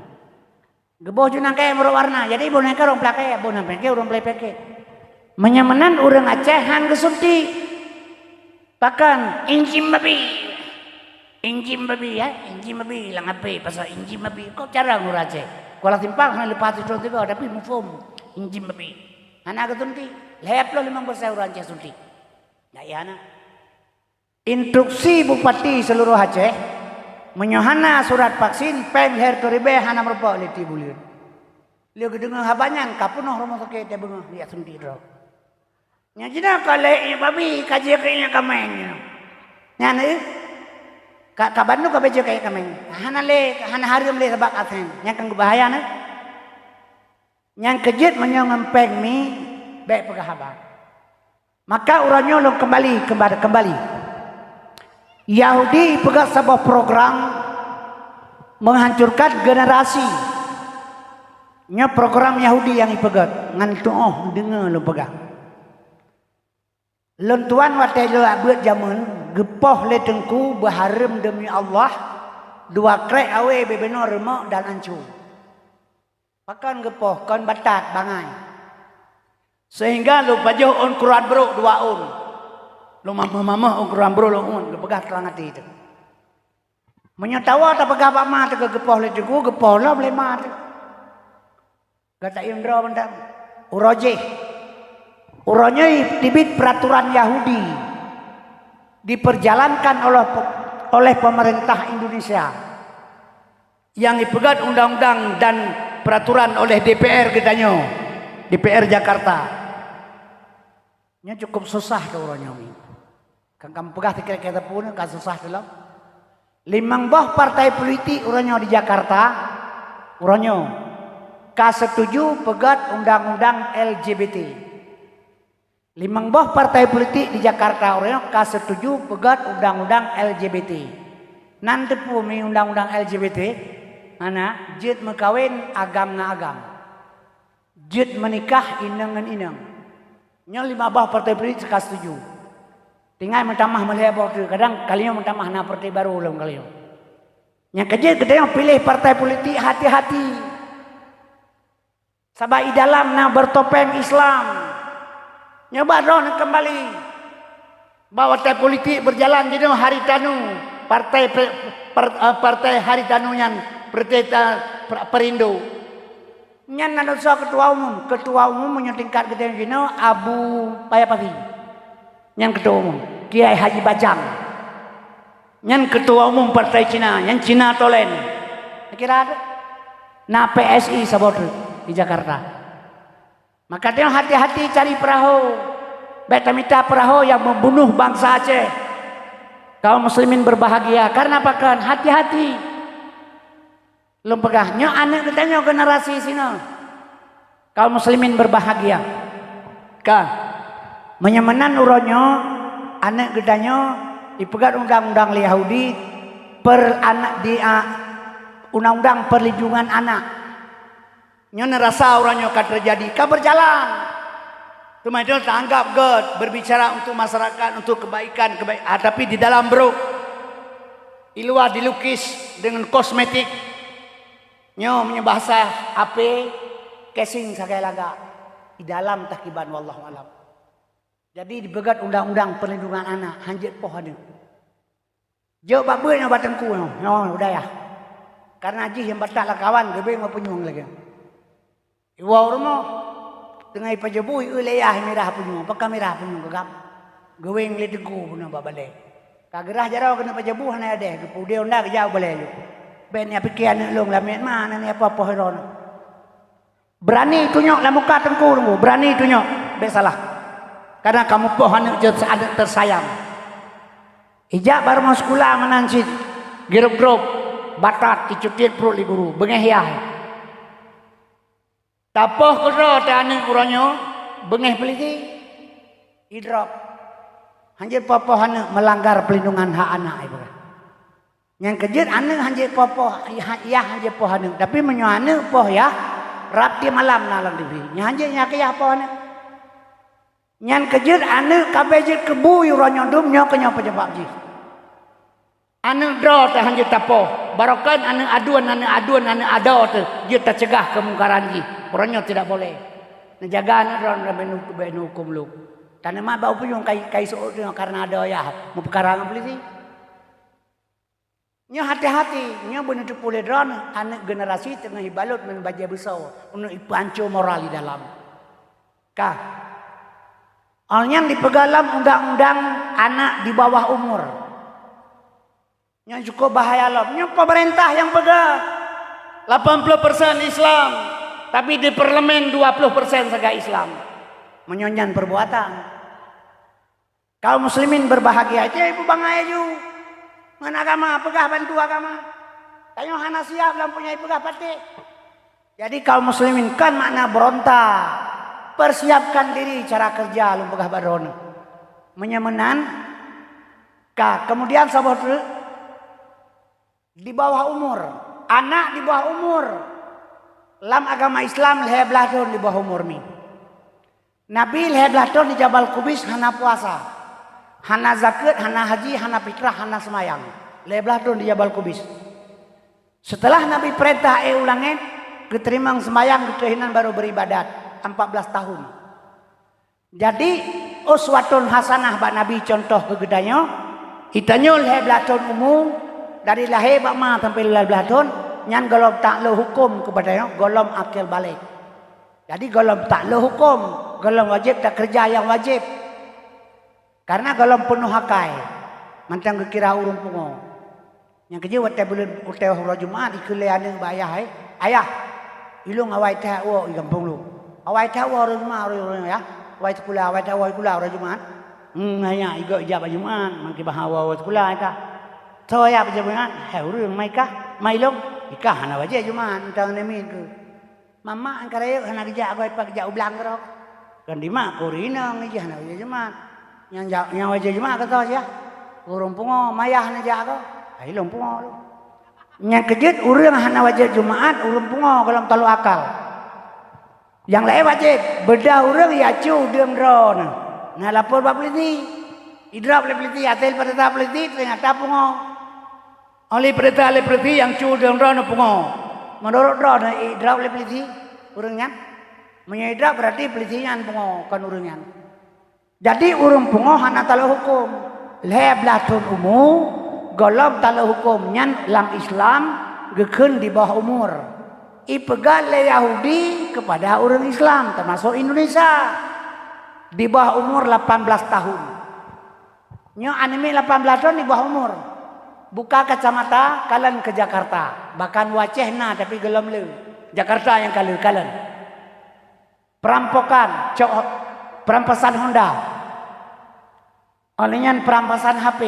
Geuboh ju nangkée meurok warna, jadi boh nangkée ureuëng peulaih kayée, boh nangkée ureuëng peulaih peunyakét. Meunyoe meunan ureuëng Aceh han geusuntik. Pakon? Injin babi. Injin babi, ya? Injin babi lam H P, pasal injin babi. Kok cara ureuëng Aceh? Kuala Simpang hana leupah sidroe tiga, tapi muphom injin babi. Hana geusuntik. Lhée ploh limong persen ureuëng Aceh suntik. Ndak iya na. Instruksi bupati seluruh Aceh, meunyoe hana surat vaksin, péng lhée reutôh ribée hana meurumpok lé tiep buleuen. Lheueh geudeungoe haba nyan, ka peunoh rumoh sakét, teubeungoh jak suntik droe. Nyang jinoe ka lé iék babi, ka jeuet keu iék kaméng nyoe. Nyan, eh? Ka, ka bandum ka beuet jeuet keu iék kaméng. Hana lé, hana hareuem lé sabab vaksin. Nyan kan beubahaya, nyan. Nyang keujeuet meunyoe ngon péng mi, bék peugah haba. Maka uroe nyoe lôn keumbali, keumbali, keumbali. Yahudi peugah saboh program menghancurkan generasi. Nyoe program Yahudi nyang ipeugét, ngon tuoh deungoe lôn peugah. Lôn tuan watée lôn beuet jameun, geupoh lé teungku beuhareuem deumi Allah, dua krék awé bubena reumok dan anco. Pakon geupoh, kon batat bangai. Seuhingga lôn pajoh ôn kruan brok dua ôn. Lôn mamah-mamah ôn kruan brok lôn ôn, geupeugah trang até teuh. Meunyoe tawoe tapeugah bak ma teuh geupoh lé teungku, geupoh lom lé ma teuh. Gata iem droe mantong. Uroe jih. Uroe nyoe teubiet peuraturan Yahudi diperjalankan oleh, oleh pemerintah Indonesia nyang ipeugét undang-undang dan peuraturan oleh D P R geutanyoe, D P R Jakarta. Nyoe cukup susah keu uroe nyoe. Kan kamoe peugah sikrék-sikrék sapeue nyoe ka susah teuh lom. Limong boh partai politik uroe nyoe di Jakarta, uroe nyoe ka setuju peugét undang-undang L G B T. Limong boh partai politik di Jakarta uroe nyoe ka setuju peugét undang-undang L G B T. Nan teupeue mi undang-undang L G B T? Hana, jeuet meukawen agam ngon agam. Jeuet meunikah inong ngon inong. Nyoe limong boh partai politik ka setuju. Tinggai meutamah meulhée boh teuk, kadang kali nyoe meutamah na partai barô lom kali nyoe. Nyang keujeuet geutanyoe piléh partai politik hati-hati. Sabab i dalam na bertopeng Islam. Nyoe bak droeneuh keumbali. Bahwa partai politik berjalan jinoe Haritanu, partai pe-, par-, eh, partai Haritanu nyan partai ta-, per-, Perindo. Nyan na soe ketua umum, ketua umum meunyoe tingkat geutanyoe jinoe Abu Paya Pasi. Nyan ketua umum, Kiai Haji Bajang. Nyan ketua umum partai Cina, nyan Cina Tolen. Kira ada. Na P S I saboh teuk di Jakarta. Maka tanyoe hati-hati cari peurahô. Bék tamita peurahô nyang meubunoh bansa Aceh. Kaum muslimin berbahagia. Karena pakon? Hati-hati. Lôn peugah, nyoe aneuëk geutanyoe generasi sinoe. Kaum muslimin berbahagia. Ka. Meunyoe meunan uroe nyoe, aneuëk geutanyoe jipeugét undang-undang lé Yahudi, per anak di, a, undang-undang perlindungan anak. Nyoe neurasa uroe nyoe ka teujadi, ka berjalan. Teuma itu taanggap gét berbicara untuk masyarakat, untuk kebaikan, kebaik, ah, tapi di dalam brok, di luar dilukis dengan kosmetik. Nyoe meunyoe bahasa A P, casing sagai lagak. Di dalam takiban, wallahu alam. Jadi dipeugét undang-undang perlindungan anak, hanjeuet poh aneuëk. Jok bak beuet nyoe bak teungku nyoe, nyoe u dayah. Karena jih nyang batat lakawan geubeng bak punyueng lagée. Iwoe u rumoh, teungoh ipajoh buih, eu lé yah mirah punyueng, pakon mirah punyueng geugam. Geuweng lé teungku bunoe bak balée. Ka geurah jaroe keuneuk pajoh buih hana adeh, geupeude honda geujak u balée jih. Bék neupike aneuëk lôn lamiet ma, na ni apa-apa droeneuh. Berani tunyok lam muka teungku, teungku, berani tunyok, bék salah. Karena kamoe poh aneuëk jeuet aneuëk tersayang. Ijak barô meusikula meunan cit, girop-grop, batat, icutiet pruet lé guru, beungéh yah. Tapoh keudroe teuh aneuëk uroe nyoe, beungéh peulisi, idrop. Hanjeuet poh-poh aneuëk melanggar pelindungan hak anak, ibarat. Nyang keujeuet aneuëk hanjeuet poh-poh, yah, yah hanjeuet poh aneuëk. Tapi meunyoe aneuëk poh yah, rab tieb malam na lam T V. Nyan hanjeuet nyang keu yah poh aneuëk. Nyan keujeuet aneuëk ka abéh jeuet keu bu uroe nyoe dum, nyoe keuh nyoe peunyeubab jih. Aneuëk droe teuh hanjeuet tapoh, barokon aneuëk aduen, aneuëk aduen, aneuëk adoe teuh jeuet taceugah keumungkaran jih. Uroe nyoe tidak boleh. Neujaga aneuëk droe, droe beu nu-, beu neuhuköm lom. Taneuma bak upeue nyang kai, kai seuôt nyoe karena adoe yah meupeukara ngon peulisi. Nyoe hati-hati, nyoe beuneuteupeu lé droeneuh, aneuëk generasi teungoh ibalot ngon bajée beusoe, uneuk ipeuhanco moral di dalam. Ka. Awak nyan dipeugah lam undang-undang anak di bawah umur. Nyoe cukup bahaya lom. Nyoe pemerintah nyang peugah, lapan puluh persen Islam, tapi di parlemen dua puluh persen sagai Islam. Meunyoe nyan perbuatan. Kaum muslimin berbahagia, itu ibu bangai aju. Ngon agama, peugah bantu agama. Tanyoe hana siap lam punya ipeugah patéh. Jadi kaum muslimin, kon makna berontak. Persiapkan diri cara kerja lôn peugah bak droeneuh. Meunyoe meunan, ka, kemudian saboh teuk, di bawah umur. Anak di bawah umur. Lam agama Islam lhée blaih thon di bawah umur mi. Nabi lhée blaih thon di Jabal Kubis hana puasa, hana zakeuet, hana haji, hana fitrah, hana seumayang. Lhée blaih thon di Jabal Kubis. Seuteulah Nabi peurintah éh u langét, geuteurimong seumayang, geuteurimong baru beuribadat, empat belas tahun. Jadi, uswatun hasanah bak Nabi, contoh keu geutanyoe, geutanyoe lhée blaih thon umu, dari lahé bak ma sampai lhée blaih thon, nyan gohlom taklok huköm keu geutanyoe, gohlom akil baligh. Jadi, gohlom taklok huköm, gohlom wajéb takeureuja nyang wajéb. Karena gohlom peunoh akai, mantong geukira ureuëng pungo. Nyang keujeuet watée buleuen, watée uroe Jumat, ikheun lé aneuëk bak ayah, "Hai, ayah, ilôn awai that woe i gampông lôn. Awai that woe uroe Jumat, uroe, uroe, ya. Awai sikula, awai that woe sikula uroe Jumat." Hmm, ayah, igoe ijak bak Jumat, mangke bah awai sikula, ya kah. Soe ya bak Jumat? Hai ureuëng, mai kah? Mai ilôn? Ikah hana wajéb Jumat, mantong namiet keu. Mamak nyang ka rayeuk hana geujak goe, pat geujak u blang keudroe. Kon dimak keu ureuëng inong jih hana wajéb Jumat. Nyang ja-, nyang wajéb Jumat ka soe sia? Ureuëng pungo, mayah hana jak goe. Hai lôn pungo lôn. Nyang keujeuet ureuëng hana wajéb Jumat, ureuëng pungo gohlom taklok akal. Nyang laén wajéb, beudoh ureuëng ya cu deueng droeneuh. Na lapor bak peulisi. Idrop lé peulisi, até peurintah peulisi, teunyata pungo. Óh lheueh peurintah lé peulisi nyang cu deueng droeneuh pungo. Meunurot droeneuh idrop lé peulisi ureuëng nyan? Meunyoe idrop, berarti peulisi nyan pungo, kon ureuëng nyan. Jadi, ureuëng pungo hana taklok huköm. Lhée blaih thon umu, gohlom taklok huköm, nyan lam Islam geukheun di bawah umur. Ipeugah lé Yahudi kepada ureuëng Islam, termasuk Indonesia, di bawah umur lapan belas tahun. Nyoe aneuk miet lapan belas thon di bawah umur. Buka kacamata, kalon ke Jakarta. Bahkan u Aceh na, tapi gohlom le. Jakarta nyang ka le, kalon. Perampokan, cok, perampasan Honda. Óh lheueh nyan perampasan H P.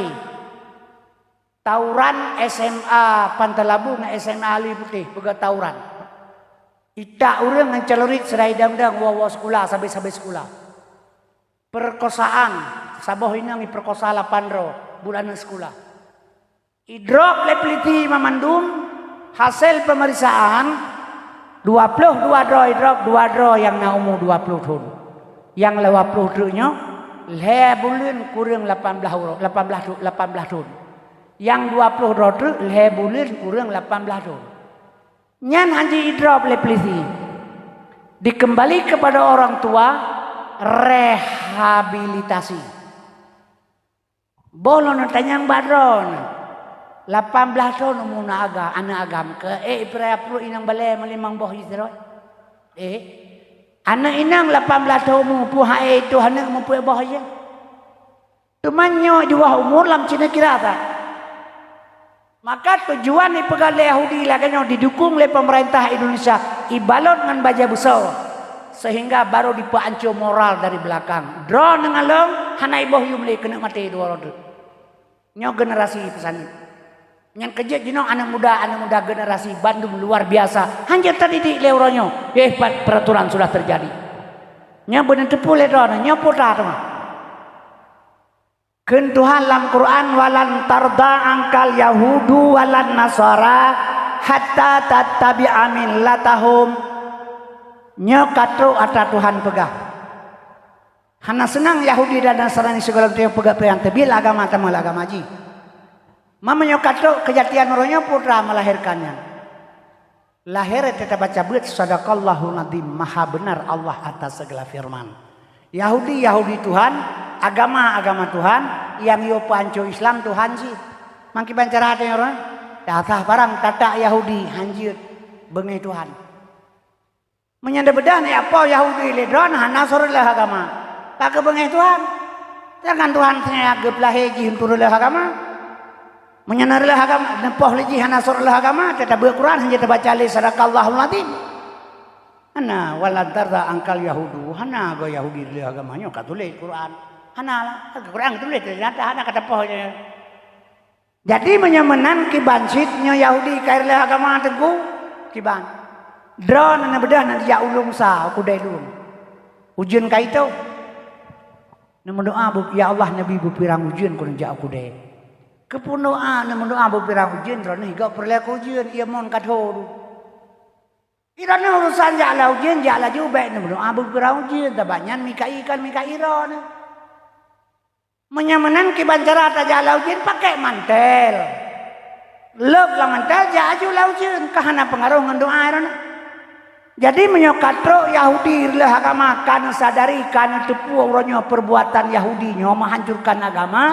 Tawuran S M A Pantai Labu ngon S M A Alue Putih peugah tawuran. Itak ureuëng ngon celurit sira idang-dang woe-woe sikula, sabe-sabe sikula. Perkosaan, saboh inong iperkosa lapan droe buleuen sikula. Idrop lé peulisi mamandum, hasil pemeriksaan, dua ploh dua droe idrop, dua droe nyang na umu dua ploh thon. Nyang dua ploh treuk nyoe, lhée buleuen kureueng lapan blaih uroe, lapan blaih thu-, lapan blaih thon. Nyang dua ploh droe treuk, lhée buleuen kureueng lapan blaih thon. Nyan hana jidrop lé peulisi. Dikembali kepada orang tua, rehabilitasi. Boh lôn tanyong bak droeneuh, lapan blaih thon umu na aga, aneuëk agam keu ék ipeuraya pruet inong balée meulimong boh jih sidroe? Éh, aneuëk inong lapan blaih thon umu, peue han ék tuh aneuëk mupeue boh jih? Teuma nyoe di bawah umur lam cina kira that. Maka tujuan ipeugah lé Yahudi lagée nyoe didukung lé pemerintah Indonesia, ibalot ngon bajée beusoe, sehingga baru dipeuancô moral dari belakang. Droeneuh ngon lôn hana iboh yum lé keuneuk maté dua droe teuk. Nyoe generasi peusaneut. Nyang keujeuet jinoe aneuëk muda, aneuëk muda generasi bandum luar biasa. Hana tadidik lé uroe nyoe. Eh, pat peraturan sudah terjadi. Nyoe beuneuteupeu lé droeneuh, nyoe putra teuma. Kheun Tuhan lam Quran, "Walan tarda angkal yahudu walan nasara hatta tattabi'a millatahum." Nyoe ka trok atra Tuhan peugah. Hana seunang Yahudi dan Nasrani sigohlom teungoh peugah peurang teubiet agama tamong agama jih. Meunyoe ka trok keujadian uroe nyoe putra melahirkan nyan. Lahé teuka baca beuet, "Sadaqallahul Azim", maha benar Allah atas segala firman. Yahudi, Yahudi Tuhan, agama, agama Tuhan, nyang yue peuancô Islam Tuhan jih. Mangkiban cara teuh nyoe, dasah barang tatak Yahudi hanjeuet beungéh Tuhan. Meunyan deubeudôh nyan apo Yahudi lé droeneuh hana soe reuloh agama. Pakon beungéh Tuhan? Jangan Tuhan seungaja geupeulahé jih untuk reuloh agama. Meunyan na reuloh agama, neupoh lé jih hana soe reuloh agama, teutabeuet Quran hana tabaca lé sadaqallahul azim. Hana, "Walan tarda angkal yahudu", hana goe Yahudi reuloh agama nyoe ka tuléh Quran. Hana lah, Quran tuléh teunyata hana ka tapoh jih. Jadi meunyoe meunan kiban cit nyoe Yahudi ka reuloh agama teungku, kiban. Droeneuh beudôh na jak u Lôn Musa, u keudée Lôn. Ujeuen ka itôh. Neumeudoá, "Ya Allah, neubi beupirang ujeuen keu neujak u keudée." Keupeue doá neumeudoá beupirang ujeuen, droeneuh gob peureulée keu ujeuen, ie mon ka thô. Droeneuh urusan jak lam ujeuen, jak laju bék neumeudoá beupirang ujeuen, sabab nyan Mikail kan Mikail droeneuh. Meunyoe meunan kiban cara tajak lam ujeuen, pakai mantel. Lôb lam mantel, jak aju lam ujeuen, ka hana peungaroh ngon doá droeneuh. Jadi meunyoe ka trok Yahudi reuloh agama, ka neusadari, ka neuteupeue uroe nyoe perbuatan Yahudi nyoe meuhancurkan agama,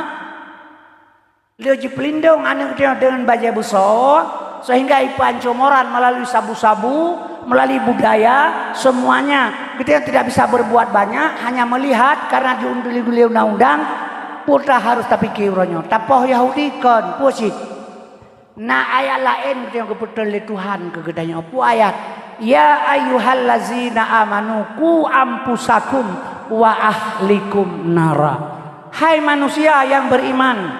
lheueh jipeulindong aneuëk geutanyoe deungon bajée beusoe, sehingga ipeuancô moral meulalu sabu-sabu, meulalu budaya, semuanya geutanyoe tidak bisa berbuat banyak, hanya melihat karena diunduli-unduli undang-undang, putra harus tapike uroe nyoe. Tapoh Yahudi kon, peue cit? Na ayat laén nyang geupeutron lé Tuhan keu geutanyoe. Peue ayat? "Ya ayyuhallazina amanu qu anfusakum wa ahlikum nara." Hai manusia yang beriman,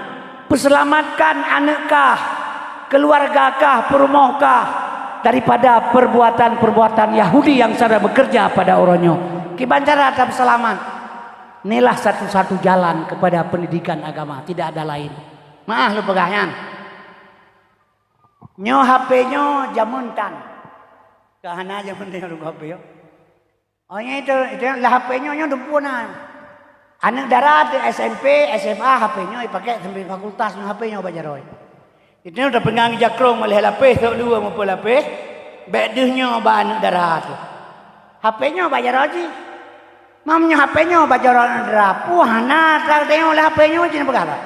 peuseulamatkan aneuëk kah, keuluwarga kah, peurumoh kah daripada perbuatan-perbuatan Yahudi yang sedang bekerja pada uroe nyoe. Kiban cara tapeuseulamat? Inilah satu-satu jalan kepada pendidikan agama, tidak ada lain. Meuáh lôn peugah nyan. Nyoe H P nyoe jameun tan. Ka hana jameun nyoe H P nyoe. Oh, nyoe itu, itu lah H P nyoe, nyoe dumpeue na. Aneuëk dara teuh S M P, S M A, H P nyoe ipakai sampai fakultas nyoe H P nyoe bak jaroe. Itu nyoe tapeungang jakrong meuleh lapéh, sok dua meupeue lapéh, bék deuh nyoe bak aneuëk dara teuh. H P nyoe bak jaroe jih. Mam nyoe H P nyoe bak jaroe aneuëk dara, peue hana tadeungoe lé H P nyoe cit peugah bah.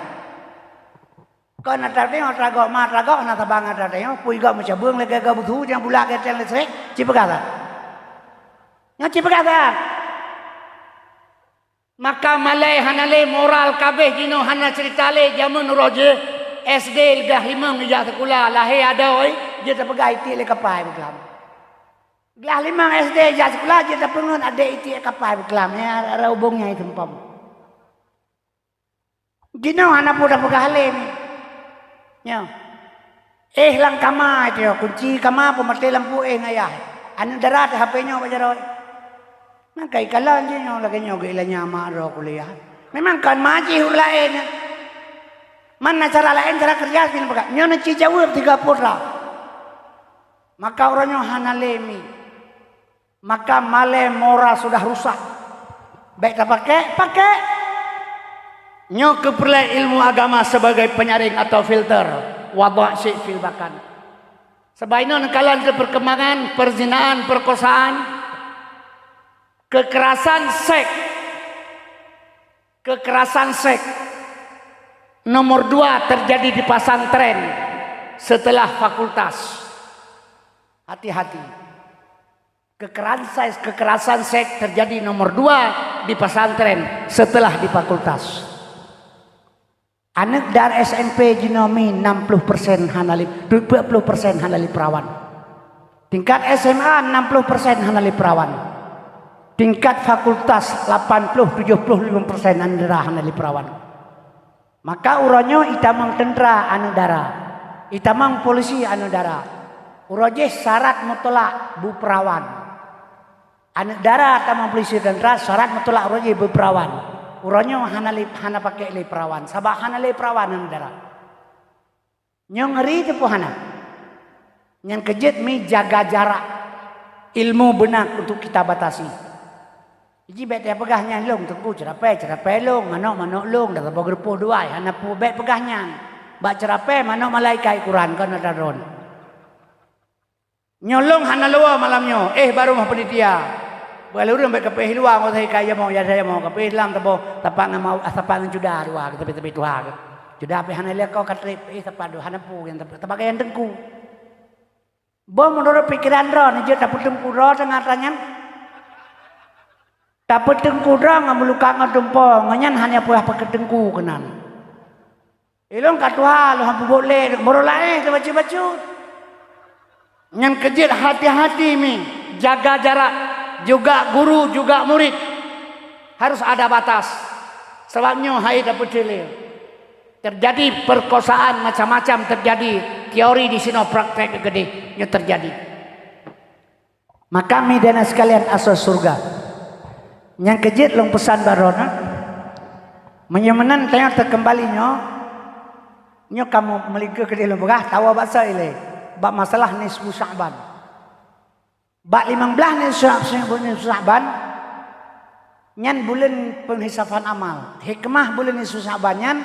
Kon atra teuh, atra gob ma, atra gob hana tabang atra teuh, peue gob meucabeueng lagée gob beusu nyang bulak geutem lé srek, ci peugah that. Nyoe ci peugah that. Maka malée hana lé moral kabeh jinoe hana cerita lé jameun roh jih S D dah limong ijak seukula lahé adoe jeuet tapeugah itiek lé kapai beugam. Glah limong S D jak sikula jeuet tapeungon adék itiek kapai beuklam, ya, ara ubong nyang seumpom. Jinoe hana peue tapeugah lé mi. Nyoe. Eh, lam kama itu, kunci kama peumaté lampu eh ngayah. Aneuk dara teuh H P nyoe bak jaroe. Maka ikalon jih nyoe lagée nyoe geuilanya mak droe kuliah. Memang kon majih ureuëng laén. Mana cara laén, cara kerja sini peugah. Nyoe neuci jaweueb tiga putra. Maka uroe nyoe hana lé mi. Maka malée mora sudah rusak. Bék tapakék, pakék. Nyoe keupeureulee ilmu agama sebagai penyaring atau filter. Wadha' syai' fil bakan. Sabab inoe neukalon teuh perkembangan perzinaan, perkosaan, kekerasan seks. Kekerasan seks nomor dua terjadi di pesantren setelah fakultas. Hati-hati. Kekerasan, kekerasan seks terjadi nomor dua di pesantren setelah di fakultas. Aneuk dara S M P jinoe mi enam puluh persen hana lé, dua puluh persen hana lé peurawan. Tingkat S M A enam puluh persen hana lé peurawan. Tingkat fakultas lapan puluh, tujuh puluh lima persen aneuk dara hana lé peurawan. Maka uroe nyoe itamong teuntra aneuk dara, itamong polisi aneuk dara. Uroe jih syarat mutlak beupeurawan. Aneuk dara tamong polisi teuntra syarat mutlak uroe jih beupeurawan. Uroe nyoe hana lé, hana pakék lé peurawan, sabab hana lé peurawan aneuk dara. Nyoe ngeuri teupeu hana? Nyang keujeuet mi jaga jarak. Ilmu beuna untuk kita batasi. Ji bék tapeugah nyan lôn teungku ceurapée, ceurapée lôn, manok, manok lôn, dan saboh geurupoh duai, hana peue bék peugah nyan. Bak ceurapée manok malaikat Quran kon ata droen. Nyoe lôn hana luwa malam nyoe, eh, baro mah panitia. Beualureueng bék kapeugah luwa ngon sahi ka jamoe, ya jamoe kapeugah lam tabo, tapak ngon mau, tapak ngon cuda dua, tapi tapi tuha. Cuda pih hana lé ko katrép, eh, tapak dua hana pu yang tapak yang teungku. Boh meunurot pikiran droe, jeuet tapeuteungku droe teungoh tanyan. Tapeuteungku droe ngon meuluka ngon tumpo, ngon nyan hana peue pakai teungku keunan. Ilôn ka tuha lôn han peubuet lé, meurolaéh teubacut-bacut. Nyan keujeuet hati-hati mi, jaga jarak, juga guru, juga murid. Harus ada batas. Sabab nyoe hai dapeuet lé. Terjadi perkosaan macam-macam terjadi, teori di sinoe praktek keudeh nyoe terjadi. Maka mi dan sekalian asoe syeuruga. Nyang keujeuet lôn peusan baroe na. Meunyoe meunan tanyoe teukeumbali nyoe, nyoe kamoe meulingkeu keudeh lôn peugah, tawoe bak soe ilée, bak masalah nisfu Sya'ban. Bak limong blaih nisfu Sya'ban, nyan buleuen peunghitaban amal. Hikmah buleuen nisfu Sya'ban nyan,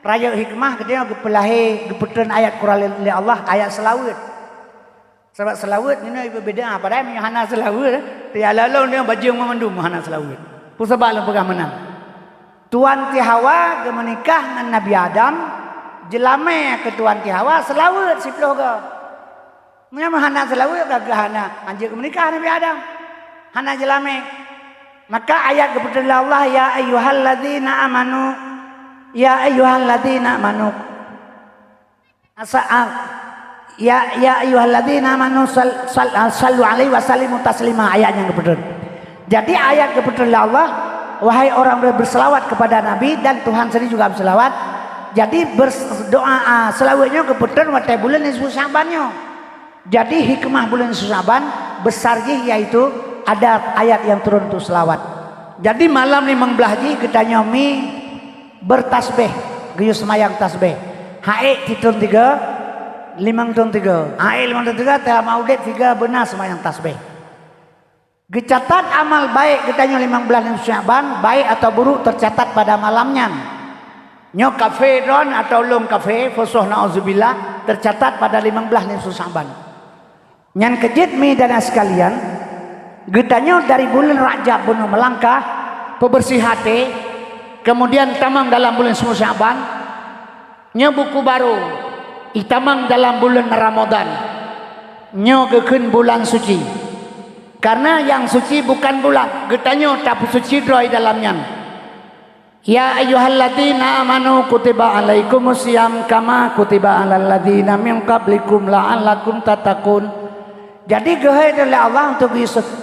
rayeuk hikmah geutanyoe geupeulahé, geupeutreun ayat Quran lé Allah, ayat seulaweuet. Sabab seulaweuet nyoe ibe beda, padahai meunyoe hana seulaweuet, teuya lalo nyoe bajeueng mandum hana seulaweuet. Peue sabab lôn peugah meunan? Tuan Tihawa geumeunikah ngon Nabi Adam, jeulamé keu Tuan Tihawa seulaweuet siploh goe. Meunyoe hana seulaweuet, ka geuh hana anjeuk geumeunikah Nabi Adam. Hana jeulamé. Maka ayat geupeutreun lé Allah, "Ya ayyuhalladzina amanu, ya ayyuhalladzina amanu." Asa-, ah, ya, ya ayyuhalladzina amanu sal-, sal-, ah, sallu alaihi wa sallimu taslima, ayat nyang geupeutreun. Jadi ayat geupeutreun lé Allah, wahai orang yang berselawat kepada Nabi dan Tuhan sendiri juga berselawat. Jadi bers-, doa, ah, seulaweuet nyoe geupeutreun watée buleuen nisfu Sya'ban nyoe. Jadi hikmah buleuen nisfu Sya'ban besar jih yaitu ada ayat yang turun untuk selawat. Jadi malam limong blaih jih geutanyoe mi bertasbih, geuyue seumayang tasbih. Haék siton tiga, limong ton tiga. Haék limong ton tiga, teuma udeb tiga beuna seumayang tasbih. Geucatat amal baék geutanyoe limong blaih nisfu Sya'ban, baik atau buruk tercatat pada malam nyan. Nyoe kafé droen atau lôn kafé, fusoh na'udzubillah, tercatat pada limong blaih nisfu Sya'ban. Nyan keujeuet mi dan sekalian, geutanyoe dari buleuen Rajab bunoe meulangkah, peubeursi até, kemudian tamong dalam buleuen nisfu Sya'ban, nyoe buku barô, itamong dalam buleuen Ramadhan. Nyoe geukheun bulan suci. Karena nyang suci bukan bulan, geutanyoe tapeusuci droe dalam nyan. Ya ayyuhalladzina amanu kutiba alaikumus siyam kama kutiba alal ladzina min qablikum la'allakum tattaqun. Jadi geuhôi lé Allah untuk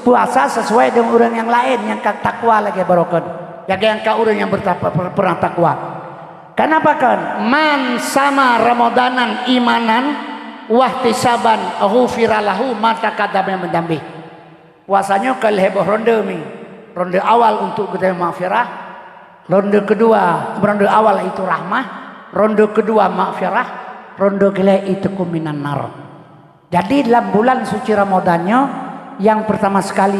puasa sesuai dengan ureuëng nyang laén nyang ka takwa lagée baroe kon. Lagée nyang ka ureuëng nyang berta-, per-, pernah takwa. Kenapa kon? Man sama Ramadanan imanan wahtisaban ghufira lahu ma taqaddama min dzambi. Puasa nyoe ka lhée boh ronde mi. Ronde awal untuk geutanyoe maghfirah, ronde kedua, ronde awal itu rahmah, ronde kedua maghfirah, ronde keulhée itqu minan nar. Jadi dalam bulan suci Ramadan nyoe, yang pertama sekali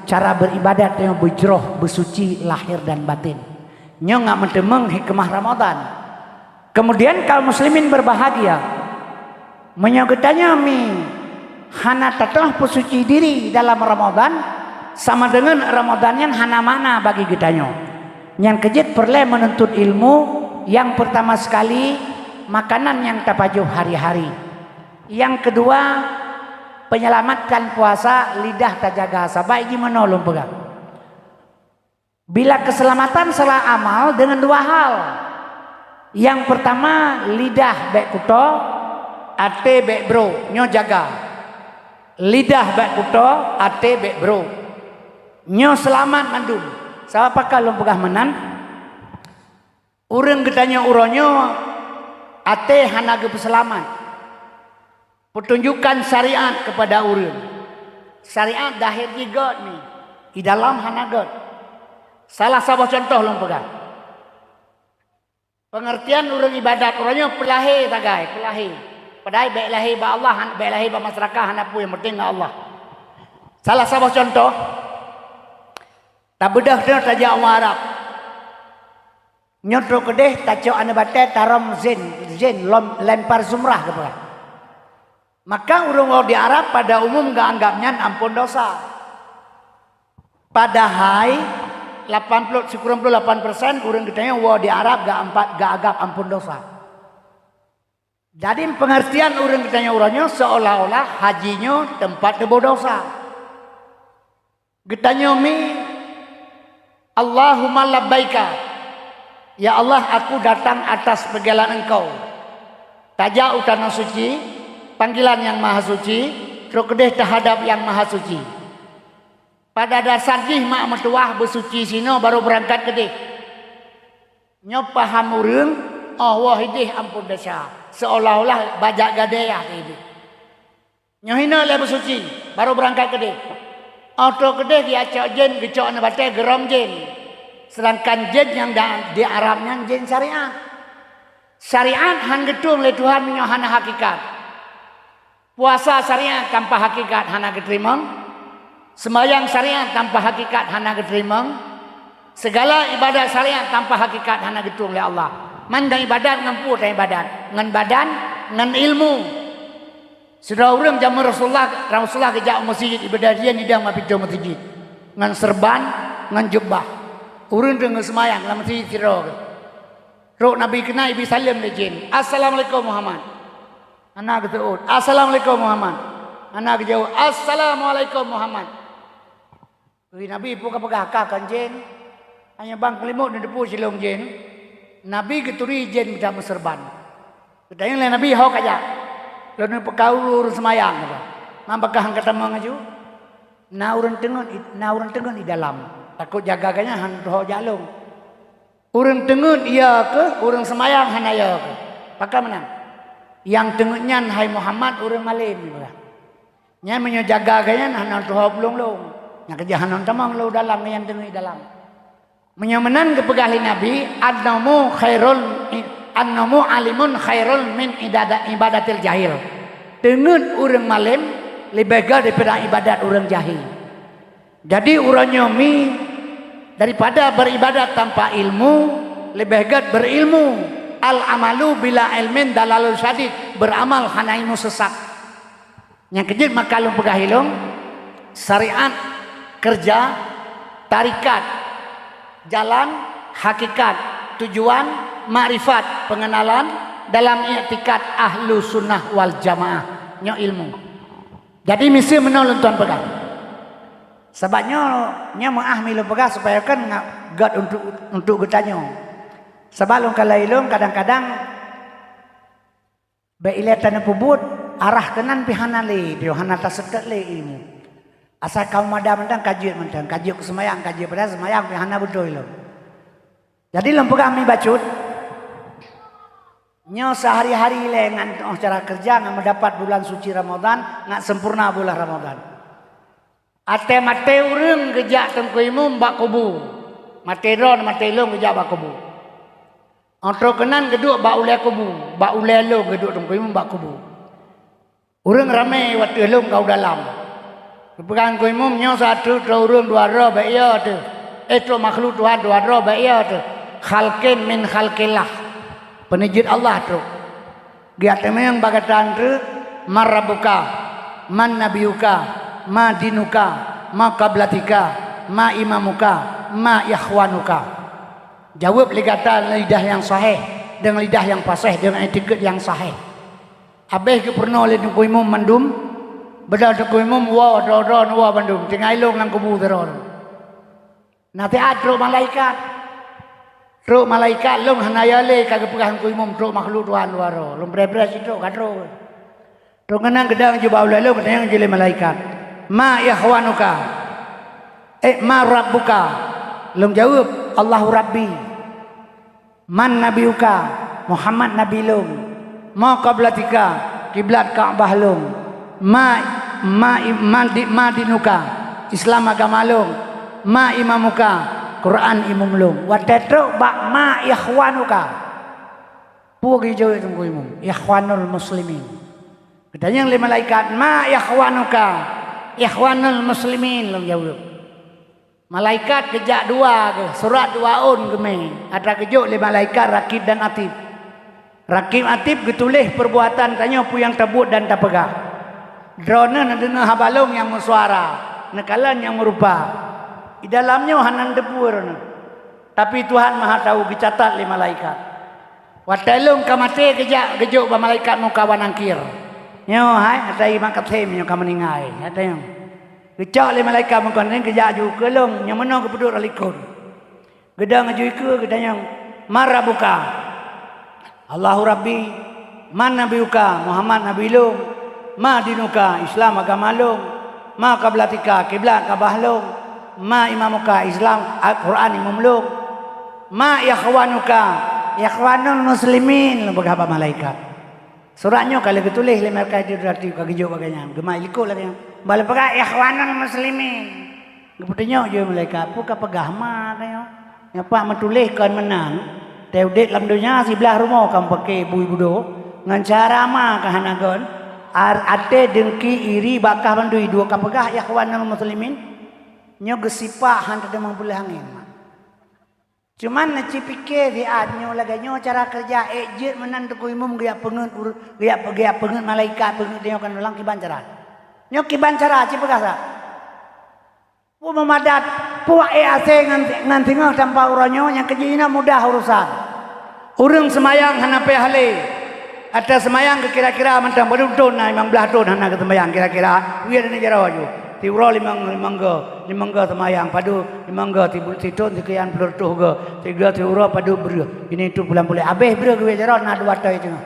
cara beribadat nyoe beujroh, beusuci lahir dan batin. Nyoe ngat meuteumeung hikmah Ramadan. Kemudian kaum muslimin berbahagia. Meunyoe geutanyoe mi hana tatoh peusuci diri dalam Ramadan, sama dengan Ramadan nyan hana makna bagi geutanyoe. Nyang keujeuet peureulée meununtut ilmu, yang pertama sekali makanan nyang tapajoh hari-hari. Yang kedua, penyelamatkan puasa, lidah tajaga. Sabab jimeunoe lôn peugah. Bila keselamatan salah amal dengan dua hal. Yang pertama, lidah bék kuto, até bék brok. Nyoe jaga. Lidah bék kuto, até bék brok. Nyoe seulamat mandum. Sabab pakon lôn peugah meunan? Ureuëng geutanyoe uroe nyoe até hana geupeuseulamat. Peutunjukan syariat keupada ureuëng. Syariat dahé jih gét mi, di dalam hana gét. Salah saboh cuntoh lôn peugah. Peungeurtian ureuëng ibadat uroe nyoe peulahé sagai, peulahé. Padahai bék lahé bak Allah, han-, bék lahé bak masyarakat, hana peue, nyang penting ngon Allah. Salah saboh cuntoh, tabeudôh droe tajak u Arab. Nyoe trok keudeh tacok aneuëk batée tarôm jén, jén lom lempar jumrah keupeue. Maka ureuëng woe di Arab pada umum geuanggab nyan amphon dosa. Padahai lapan puluh, sikureueng ploh lapan persen ureuëng geutanyoe woe di Arab geuampat, geuanggab amphon dosa. Jadi peungeurtian ureuëng geutanyoe uroe nyoe seolah-olah haji nyoe teumpat teuboh dosa. Geutanyoe mi, Allahumma labbaika, ya Allah, aku datang atas panggilan Engkau. Tajak u tanoh suci, panggilan Nyang Mahasuci, trok keudeh teuhadab Nyang Mahasuci. Pada dasar jih mak meutuwah beusuci sinoe barô beurangkat keudeh. Nyoe paham ureuëng, oh woe ideh amphon desya, seolah-olah bajak gadée yah ideh. Nyoe hinoe lé beusuci, barô beurangkat keudeh. Oh trok keudeh geucok jén, geucok aneuëk batée geurôm jén. Sedangkan jén nyang da-, di Arab nyan jén syariat. Syariat han geutueng lé Tuhan meunyoe hana hakikat. Puasa syariat tanpa hakikat hana geuteurimong. Seumayang syariat tanpa hakikat hana geuteurimong. Segala ibadat syariat tanpa hakikat hana geutueng lé Allah. Man dan ibadat ngon peue tan ibadat? Ngon badan, ngon ilmu. Sidroe ureuëng jameun Rasulullah, Rasulullah geujak u meuseujid ibadat jén idong ma pintoe meuseujid. Ngon seureuban, ngon jubah. Ureuëng teungoh seumayang lam meuseujid sidroe. Rok Nabi keunan ibi saleuem lé jén, "Assalamualaikum Muhammad." Hana geuseuôt, "Assalamualaikum Muhammad." Hana geujaweueb, "Assalamualaikum Muhammad." Ui Nabi peue ka peugah ka kon jén? Hanya bang keulimok neuteupeue silong jén. Nabi geuturi jén mita meuseureuban. Geutanyong lé Nabi, "Ho kajak?" "Lôn peukaru ureuëng seumayang," kata. "Man bakah han katamong aju?" "Na ureuëng teungeut, na ureuëng teungeut di dalam. Takot jaga geuhnyan han teuho jak lôn." Ureuëng teungeut iya keuh, ureuëng seumayang hana iya keuh. Pakon meunan? Nyang teungeut nyan hai Muhammad ureuëng malém, ibarat. Nyan meunyoe jaga geuhnyan hana teuho bulong lôn. Nyang keujah hana tamong lôn dalam ngon nyang teungeut dalam. Meunyoe meunan geupeugah lé Nabi, "An-naumu khairul, an-naumu alimun khairul min idada-, ibadatil jahil." Teungeut ureuëng malém leubeh gét daripada ibadat ureuëng jahil. Jadi uroe nyoe mi, daripada beribadat tanpa ilmu, leubeh gét berilmu. Al-amalu bila ilmin dalalun syadid, beramal hana ilmu sesat. Nyang keujeuet maka lôn peugah ilong, syariat, keureuja, tarekat, jalan, hakikat, tujuan, makrifat, pengenalan dalam iktikad Ahlussunnah wal Jamaah. Nyoe ilmu. Jadi miseue meunoe lôn tuan peugah. Sabab nyoe, nyoe meuáh mi lôn peugah supaya kan nga-, gét untuk, untuk geutanyoe. Sabab lôn kalon ilong kadang-kadang bék ilée taneupeubuet, Arah keunan pih hana lé, pih hana taseutôt lé ilmu. Asai kaum mada mantong ka jeuet mantong, ka jeuet keu seumayang, ka jeuet, padahai seumayang pih hana beutôi lom. Jadi lôn peugah mi bacut, nyoe seuhari-hari lé ngat tu'oh cara keureuja ngat meudapat bulan suci Ramadhan, ngat sempurna bulan Ramadhan. Até maté ureuëng geujak Teungku Imum bak kubu. Maté droe, maté lôn geujak bak kubu. Óh trok keunan geuduek bak ulée kubu, bak ulée lôn geuduek Teungku Imum bak kubu. Ureuëng ramé watée lôn ka u dalam. Geupeugah Teungku Imum, "Nyoe saát trok ureuëng dua droe bak ie teuh. Eh, trok makhluk Tuhan dua droe bak ie teuh. Khalqin min khalqillah." Peuneujeuet Allah trok. Geujak teumeung bak gata treuk, "Man rabbuka? Man nabiyuka? Ma dinuka? Ma qiblatika? Ma imamuka? Ma ikhwanuka?" Jaweueb lé gata ngon lidah nyang sahéh, deungon lidah nyang paséh, deungon itikeuet nyang sahéh. Abéh geupeurunoe lé Teungku Imum mandum, beudôh Teungku Imum woe droe-droe neuwoe bandum, tinggai lôn lam kubu sidroe. Na siat trok malaikat. Trok malaikat, lôn hana yo lé ka geupeugah Teungku Imum trok makhluk Tuhan dua droe. Lôn breh-breh sitrok ka trok. Trok keunan geudong jubah ulée lôn, geutanyong jih lé malaikat, "Ma ikhwanuka?" "Eh, ma rabbuka?" Lôn jaweueb, "Allahu Rabbi." "Man nabiyuka?" "Muhammad nabi lôn." "Ma qiblatika?" "Kiblat Ka'bah lôn." "Ma, ma, ma, di, ma dinuka?" "Islam agama lôn." "Ma imamuka?" "Quran imum lôn." Watée trok bak "Ma ikhwanuka?" Peue geujaweueb Teungku Imum? "Ikhwanul muslimin." Geutanyong lé malaikat, "Ma ikhwanuka?" "Ikhwanul muslimin," lôn jaweueb. Malaikat geujak dua geuh, surat dua ôn geumé, atra geujok lé malaikat Rakib dan Atid. Rakib Atid geutuléh peurbuatan tanyoe peue nyang tabuet dan tapeugah. Droeneuh neudeungoe haba lôn nyang meusuara, neukalon nyang meurupa. Di dalam nyoe hana neuteupeue droeneuh. Tapi Tuhan Maha Tahu, geucatat lé malaikat. Watée lôn ka maté geujak geujok bak malaikat Munkar wa Nakir. Nyoe hai, ata i mak kapsém nyoe ka meuninggai, ata nyoe. Geucok lé malaikat Munkar nyan geujak ju keu lôn, nyang meunoe geupeuduek lam likot. Geudong aju ikeue geutanyong, "Man rabbuka?" "Allahu Rabbi." "Man nabiyuka?" "Muhammad nabi lôn." "Ma dinuka?" "Islam agama lôn." "Ma qiblatika?" "Kiblat Ka'bah lôn." "Ma imamuka?" "Islam, Al-Quran imum lôn." "Ma ikhwanuka?" "Ikhwanul muslimin," lôn peugah bak malaikat. Surat nyoe ka lheueh geutuléh lé malaikat Jibril ka geujok bak gobnyan, geumai likot lagée nyan. Bah lheueh peugah, "Ikhwanul muslimin." Geupeutunyok jih malaikat, "Peue ka peugah ma kah nyoe? Nyoe pat meutuléh kon meunan, teu udeb lam donya siblaih rumoh ka meupaké bui budoe, ngon cara ma ka hana kon, ar-, até deungki iri bak kah bandum duek ka peugah ikhwanul muslimin?" Nyoe geusipak han teudeungoe buleuen angén. Cuman neucipiké siat nyoe lagée nyoe cara keureuja, ék jeuet meunan Teungku Imum geujak peungeut ur-, geujak, geujak peungeut malaikat, peungeut tanyoe kan ulang kiban cara. Nyoe kiban cara, ci peugah sa. Peue meumadat, peue ék asée ngon, ngon singoh tanpa uroe nyoe nyang keujeuet inoe mudah urosan. Ureuëng seumayang hana payah lé. Ata seumayang keu kira-kira mantong padub thon na limong blaih thon hana geuseumayang kira-kira. Wie aneuk jaroe ju. Siuroe limong, limong go, limong go seumayang padub, limong go sibu-, sithon sikian ploh reutôh go. Sigo siuroe padub breueh. Ini tu pulang-pulang. Abéh breueh geuwie jaroe na dua toi teungoh.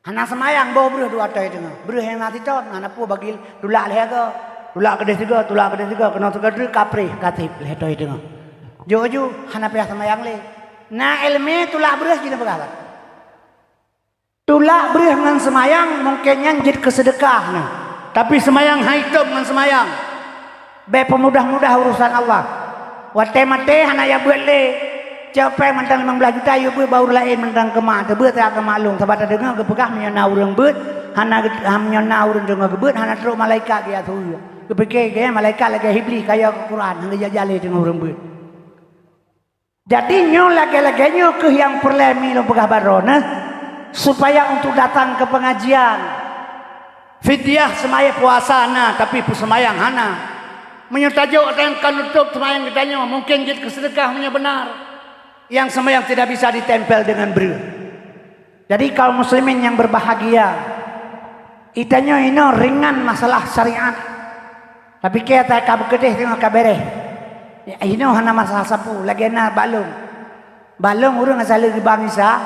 Hana seumayang boh breueh dua toi teungoh. Breueh nyang na sithon, hana peue bagi tulak lhée go. Tulak keudeh sigo, tulak keudeh sigo, keunoe sigo dreueh kapreh, katreb lhée toi teungoh. Jok ju, hana payah seumayang lé. Na iéleumé tulak breueh jih neupeugah lom. Tulak breueh ngon seumayang mungken nyan jeuet keu seudeukah nyoe, tapi seumayang han itôb ngon seumayang. Bék peumudah-mudah urosan Allah. Watée maté hana ya beuet lé. Cok péng mantong limong blaih juta yue beuet bak ureuëng laén mantong keu mak teuh beuet, teuka keu mak lôn, sabab tadeungoe geupeugah meunyoe na ureuëng beuet, hana geu-, meunyoe na ureuëng deungoe geubeuet hana trok malaikat geujak su. Geupiké geuh malaikat lagée Iblih kayée keu Quran, han geujak jalé deungon ureuëng beuet. Jadi nyoe lagée-lagée nyoe kheueh nyang peureulée mi lôn peugah bak droeneuh, supaya untuk datang ke pengajian. Fidyah seumayang puasa na, tapi peuseumayang hana. Meunyoe tajok dan ka nutup seumayang geutanyoe, mungken jeuet keu seudeukah meunyoe beunar. Nyang seumayang tidak bisa ditempel dengan breueh. Jadi kaum muslimin yang berbahagia, itanyoe inoe ringan masalah syariat. Tapi keu ata ka beukeudeh teungoh ka bereh. Inoe hana masalah sapeue, lagée na bak lôn. Bak lôn ureuëng asai lheueh geubang Isa,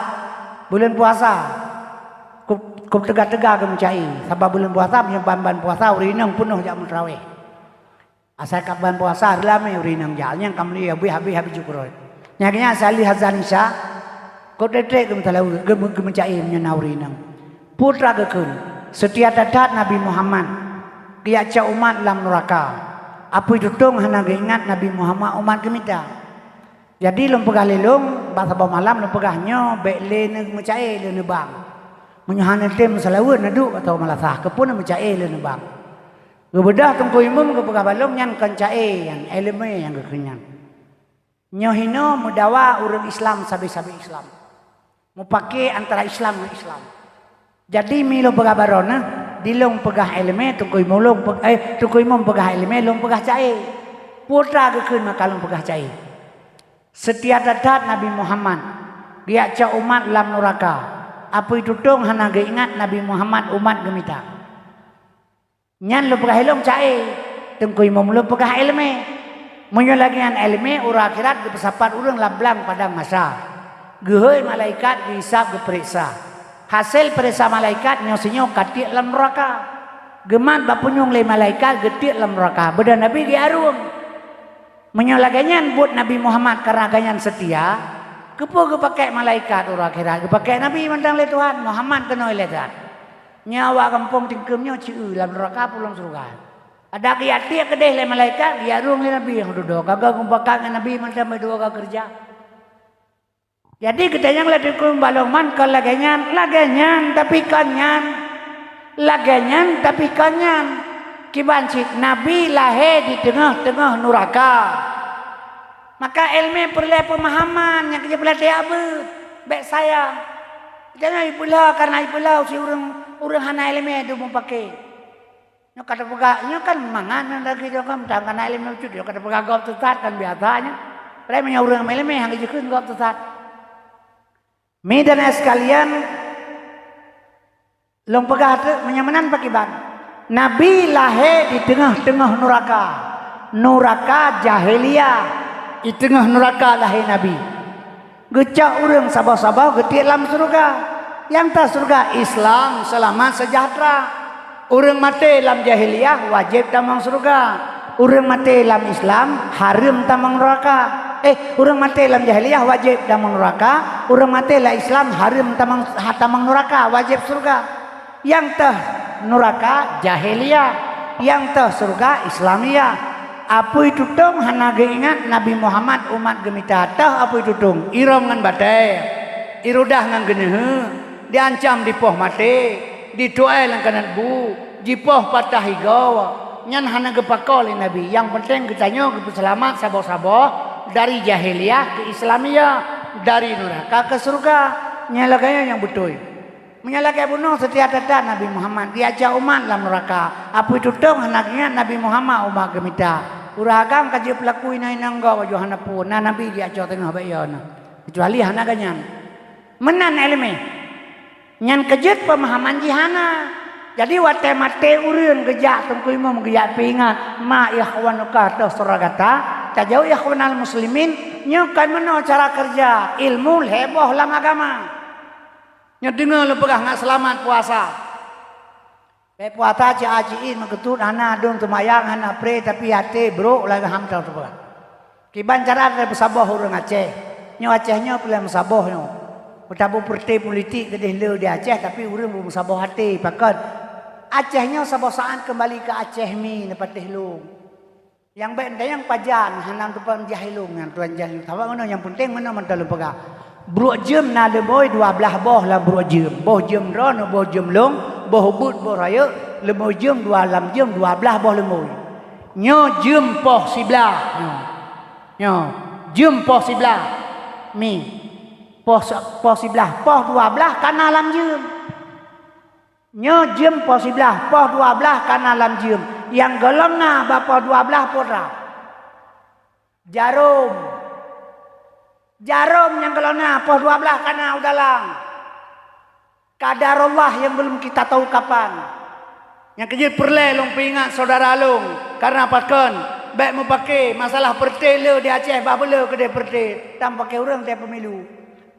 buleuen puasa. Kop, kop teuga-teuga geumeuca'e, sabab buleuen puasa, meunyoe ban-ban puasa, ureueng inong peunoh jak meutraweh. Asai ka ban puasa, reulamé ureueng inong jak, nyang ka meuli habéh-habéh, habéh cukroe. Nyang nyan asai lheueh azan Isya, kop trép-trép geumeusalaweuet, geumeu-, geumeuca'e meunyoe na ureueng inong. Peue teuma geukheun, seutia that-that Nabi Muhammad, geujak cok umat lam nuraka. Apui tutong hana geuingat Nabi Muhammad umat geumita. Jadi lôn peugah lé lôn, bak saboh malam lôn peugah nyoe bék lé neumeuca'e lé neubang. Meunyoe hana tem meusalaweuet neuduek atau meulasah, keupeue neumeuca'e lé neubang. Geubeudôh Teungku Imum geupeugah bak lôn nyan kon ca'e nyan, iéleumé nyang geukheun nyan. Nyoe hinoe meudawa ureueng Islam sabe-sabe Islam. Mupake antara Islam ngon Islam. Jadi mi lôn peugah baroe neuh, di lôn peugah iéleumé, Teungku Imum lôn pe-, eh, Teungku Imum peugah iéleumé, lôn peugah ca'e. Peue teuma geukheun maka lôn peugah ca'e. Seutia that-that Nabi Muhammad, geujak cok umat lam nuraka. Apui tutong hana geuingat Nabi Muhammad umat geumita. Nyan lôn peugah ilôn ca'e, Teungku Imum lôn peugah iéleumé. Meunyoe lagée nyan iéleumé, uroe akhirat geupeusapat ureuëng lam blang padang mahsyar. Geuhôi malaikat, geuhisab, geupeuriksa. Hasé peuriksa malaikat nyoe sinyoe ka tiek lam nuraka. Geumat bak punyueng lé malaikat, geutiek lam nuraka. Beudôh Nabi geuarung. Meunyoe lagée nyan buet Nabi Muhammad kareuna gobnyan seutia, keupeue geupakée malaikat uroe akhirat? Geupakée Nabi mantong lé Tuhan, Muhammad keunoe lé Tuhan. Nyoe awak gampông tingkeum nyoe ceu lam nuraka peue lam syeuruga. Adak geujak tiek keudeh lé malaikat, geujak rhung lé Nabi nyang dudoe. Ka geuh geumeupakat ngon Nabi mantong meudua ka keureuja. Jadi geutanyoe lé Teungku Imum bak lôn man kon lagée nyan, lagée nyan tapi kon nyan. Lagée nyan tapi kon nyan. Kiban cit Nabi lahé di teungoh-teungoh nuraka. Maka iéleumé peureulée peumahaman nyang keu jeuet peulatih abeuet, bék sayang. Jangan ipeulha kareuna ipeulha si ureuëng, ureuëng hana iéleumé dum mupake. Nyoe ka teupeugah, nyoe kan mangat nyoe lagée nyoe kan, meutan kana iéleumé bacut, nyoe ka teupeugah gob teusat kan biasa nyoe. Padahai meunyoe ureuëng iéleumé hana jikheun gob teusat. Mi dan ayah sekalian, lôn peugah teuk meunyoe meunan pakiban. Nabi lahé di teungoh-teungoh nuraka. Nuraka jahiliyah. Di teungoh nuraka lahé Nabi. Geucok ureuëng saboh-saboh geutiek lam syeuruga. Nyang teuh syeuruga Islam seulamat seujahteura. Ureuëng maté lam jahiliyah wajéb tamong syeuruga. Ureuëng maté lam Islam hareuem tamong nuraka. Eh, ureuëng maté lam jahiliyah wajéb tamong nuraka. Ureuëng maté lam Islam hareuem tamong, ha, tamong nuraka, wajéb syeuruga. Nyang teuh nuraka jahiliyah, nyang teuh syeuruga Islamiyah. Apui tutong hana geuingat Nabi Muhammad umat geumita, teuh apui tutong, irôm ngon batée, irudah ngon geuneuheuek, diancam dipoh maté, dituai lam kanat bu, jipoh patah igoe. Nyan hana geupakoe lé Nabi. Nyang peunteng geutanyoe geupeuseulamat saboh-saboh dari jahiliyah keu Islamiyah, dari nuraka keu syeuruga. Nyan lagée nyan nyang beutôi. Meunyoe lagée bunoe seutia that-that Nabi Muhammad, geujak cok umat lam nuraka. Apui tutong hana geuingat Nabi Muhammad umat geumita. Ureuëng agam ka jeuet peulaku inong-inong gob laju hana peue, na Nabi geujak cok teungoh bék yo na. Keucuali hana gobnyan. Meunan iéleumé. Nyan keujeuet peumahaman jih hana. Jadi watée maté ureuëng geujak Teungku Imum geujak peuingat, ma ikhwanuka teuh syeuruga gata, tajaweueb ikhwanal muslimin, nyoe kon meunoe cara keureuja, ilmu lhée boh lam agama. Nyoe deungoe lôn peugah ngat seulamat puasa. Bék puasa cit-cit meukeutut hana dum seumayang hana pré tapi até brok lagée ham teupeugah. Kiban cara tapeusaboh ureuëng Aceh. Nyoe Aceh nyoe peureulée meusaboh nyoe. Meutabu peureuté politik keudeh le di Aceh tapi ureuëng beumeusaboh até pakon. Aceh nyoe saboh saát keumbali keu Aceh mi neupatéh lôn. Nyang bék tanyong pajan hana teupeue jahilong nyang tuan jahilong. Sabab meunoe nyang peunteng meunoe mantong lôn peugah. Brok jeuem na leumoi dua blaih boh lam brok jeuem. Boh jeuem droeneuh, boh jeuem lôn, boh ubeut, boh rayeuk, leumoi jeuem dua lam jeuem dua blaih boh leumoi. Nyoe jeuem poh siblaih. Nyoe. Nyoe jeuem poh siblaih. Mi. Poh se-, poh siblaih, poh dua blaih ka na lam jeuem. Nyoe jeuem poh siblaih, poh dua blaih ka na lam jeuem. Nyang gohlom na bak poh dua blaih peue teuma? Jarom. Jarom nyang gohlom na poh dua blaih ka na u dalam. Qadarullah yang belum kita tahu kapan. Nyang keujeuet peureulée lôn peuingat syedara lôn, kareuna pakon bék meupaké masalah peureuté le di Aceh bah beu le keudeh peureuté, tan paké ureuëng teuh pemilu.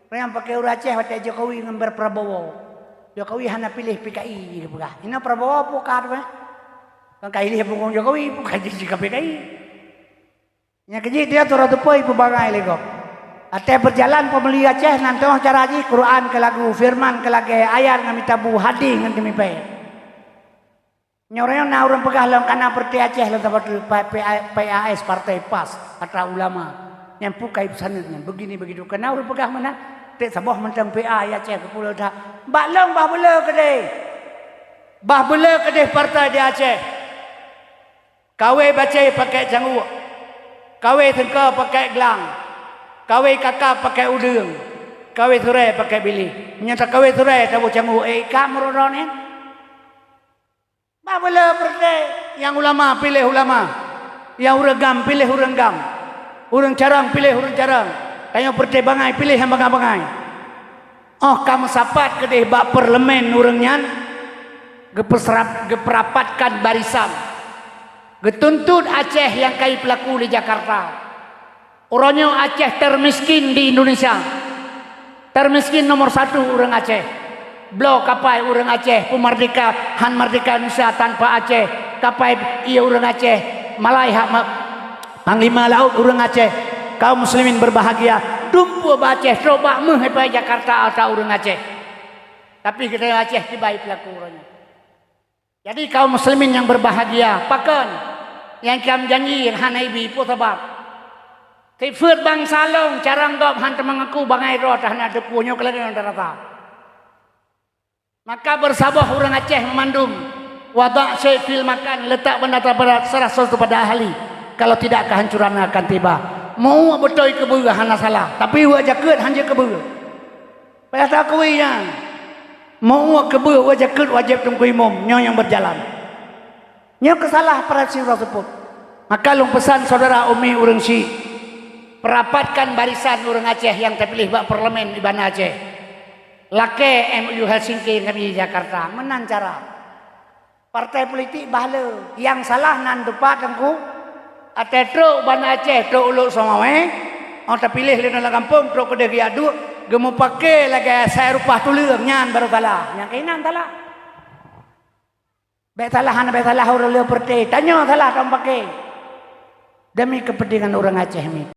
Nyang paké ureuëng Aceh watée Jokowi ngon Prabowo. Jokowi hana piléh P K I, jipeugah. Inoe Prabowo peue ka teuma. Kan ka ilih bungkong Jokowi, peue ka jih ka P K I. Nyang keujih dia tu rot teupeu ipeue bangai lé gob. Até peujalan peumeli Aceh nan teungoh cara jih, Quran keu lagu, firman keu lagée, ayat ngon mita bu, hadih ngon teumipée. Nyoe uroe nyoe na ureuëng peugah lom kana peureute Aceh lom saboh teuk P-, P-, P A S, Partai PAS, atra ulama. Nyang peue ka ipeusaneut nyan, begini begitu. Kana ureuëng peugah meunan, treb saboh mantong P A di Aceh keupeue that. Bak lôn bah beuleu keudeh. Bah beuleu keudeh partai di Aceh. Kawé bacée pakai cangguek. Kawé seungko pakai glang. Kawé kaka pakai udeueng. Kawé surée pakai biléh. Meunyoe takawé surée taboh cangguek, eh, ka meurot-rot nyan. Bah beuleu peureute, nyang ulama piléh ulama, nyang ureuëng GAM piléh ureuëng GAM, ureuëng carông piléh ureuëng carông, tanyoe peureute bangai piléh nyang bangai-bangai. Óh ka meusapat keudeh bak parlemen ureuëng nyan, geupeusera-, geupeurapatkan barisan, geutuntot Aceh nyang ka jipeulaku lé Jakarta. Uroe nyoe Aceh termiskin di Indonesia. Termiskin nomor satu ureuëng Aceh. Bloe kapai ureuëng Aceh, peumerdeka, han merdeka Indonesia tanpa Aceh. Kapai ié ureuëng Aceh, malai hak ma-, panglima laôt ureuëng Aceh. Kaum muslimin berbahagia. Dumpeue bak Aceh, trok bak méuh ipai Jakarta atra ureuëng Aceh. Tapi geutanyoe Aceh kibai peulaku uroe nyoe. Jadi, kaum muslimin nyang berbahagia, pakon nyang kiam janji nyang hana ibi, peue sabab? Sifeuet bansa lôn, carông gob han teumangaku bangai droe, hana teupeue nyoe keuleungeun rata. Maka beusaboh ureuëng Aceh meumandum, wada' syai' fil makan, letak benda pada, salah satu pada ahli, kalau tidak kehancuran akan tiba. Meu-uek beutôi keubeue hana salah, tapi uek jakeuet han jeuet keubeue. Payah takui nyan. Meu-uek keubeue uek jakeuet wajéb teungku imum, nyoe nyang beujalan. Nyoe keusalah para sira seupôt. Maka lôn peusan syedara umi ureuëng syiek, peurapatkan barisan ureuëng Aceh nyang tapiléh bak parlemen di Banda Aceh. Lakée M O U Helsinki nyang kami di Jakarta. Meunan cara. Partai politik bah le, nyang salah nan teumpat teungku. Até trok Banda Aceh, trok Ulok Seumawé, óh tapiléh lé lam gampông, trok keudeh geuyak duek, geumeupaké lagée asai rupah tuleueng, nyan barô salah. Nyang keunan salah. Bék salah, hana bék salah ureuëng le peureute. Tanyoe salah tameupaké. Demi kepentingan ureuëng Aceh mi.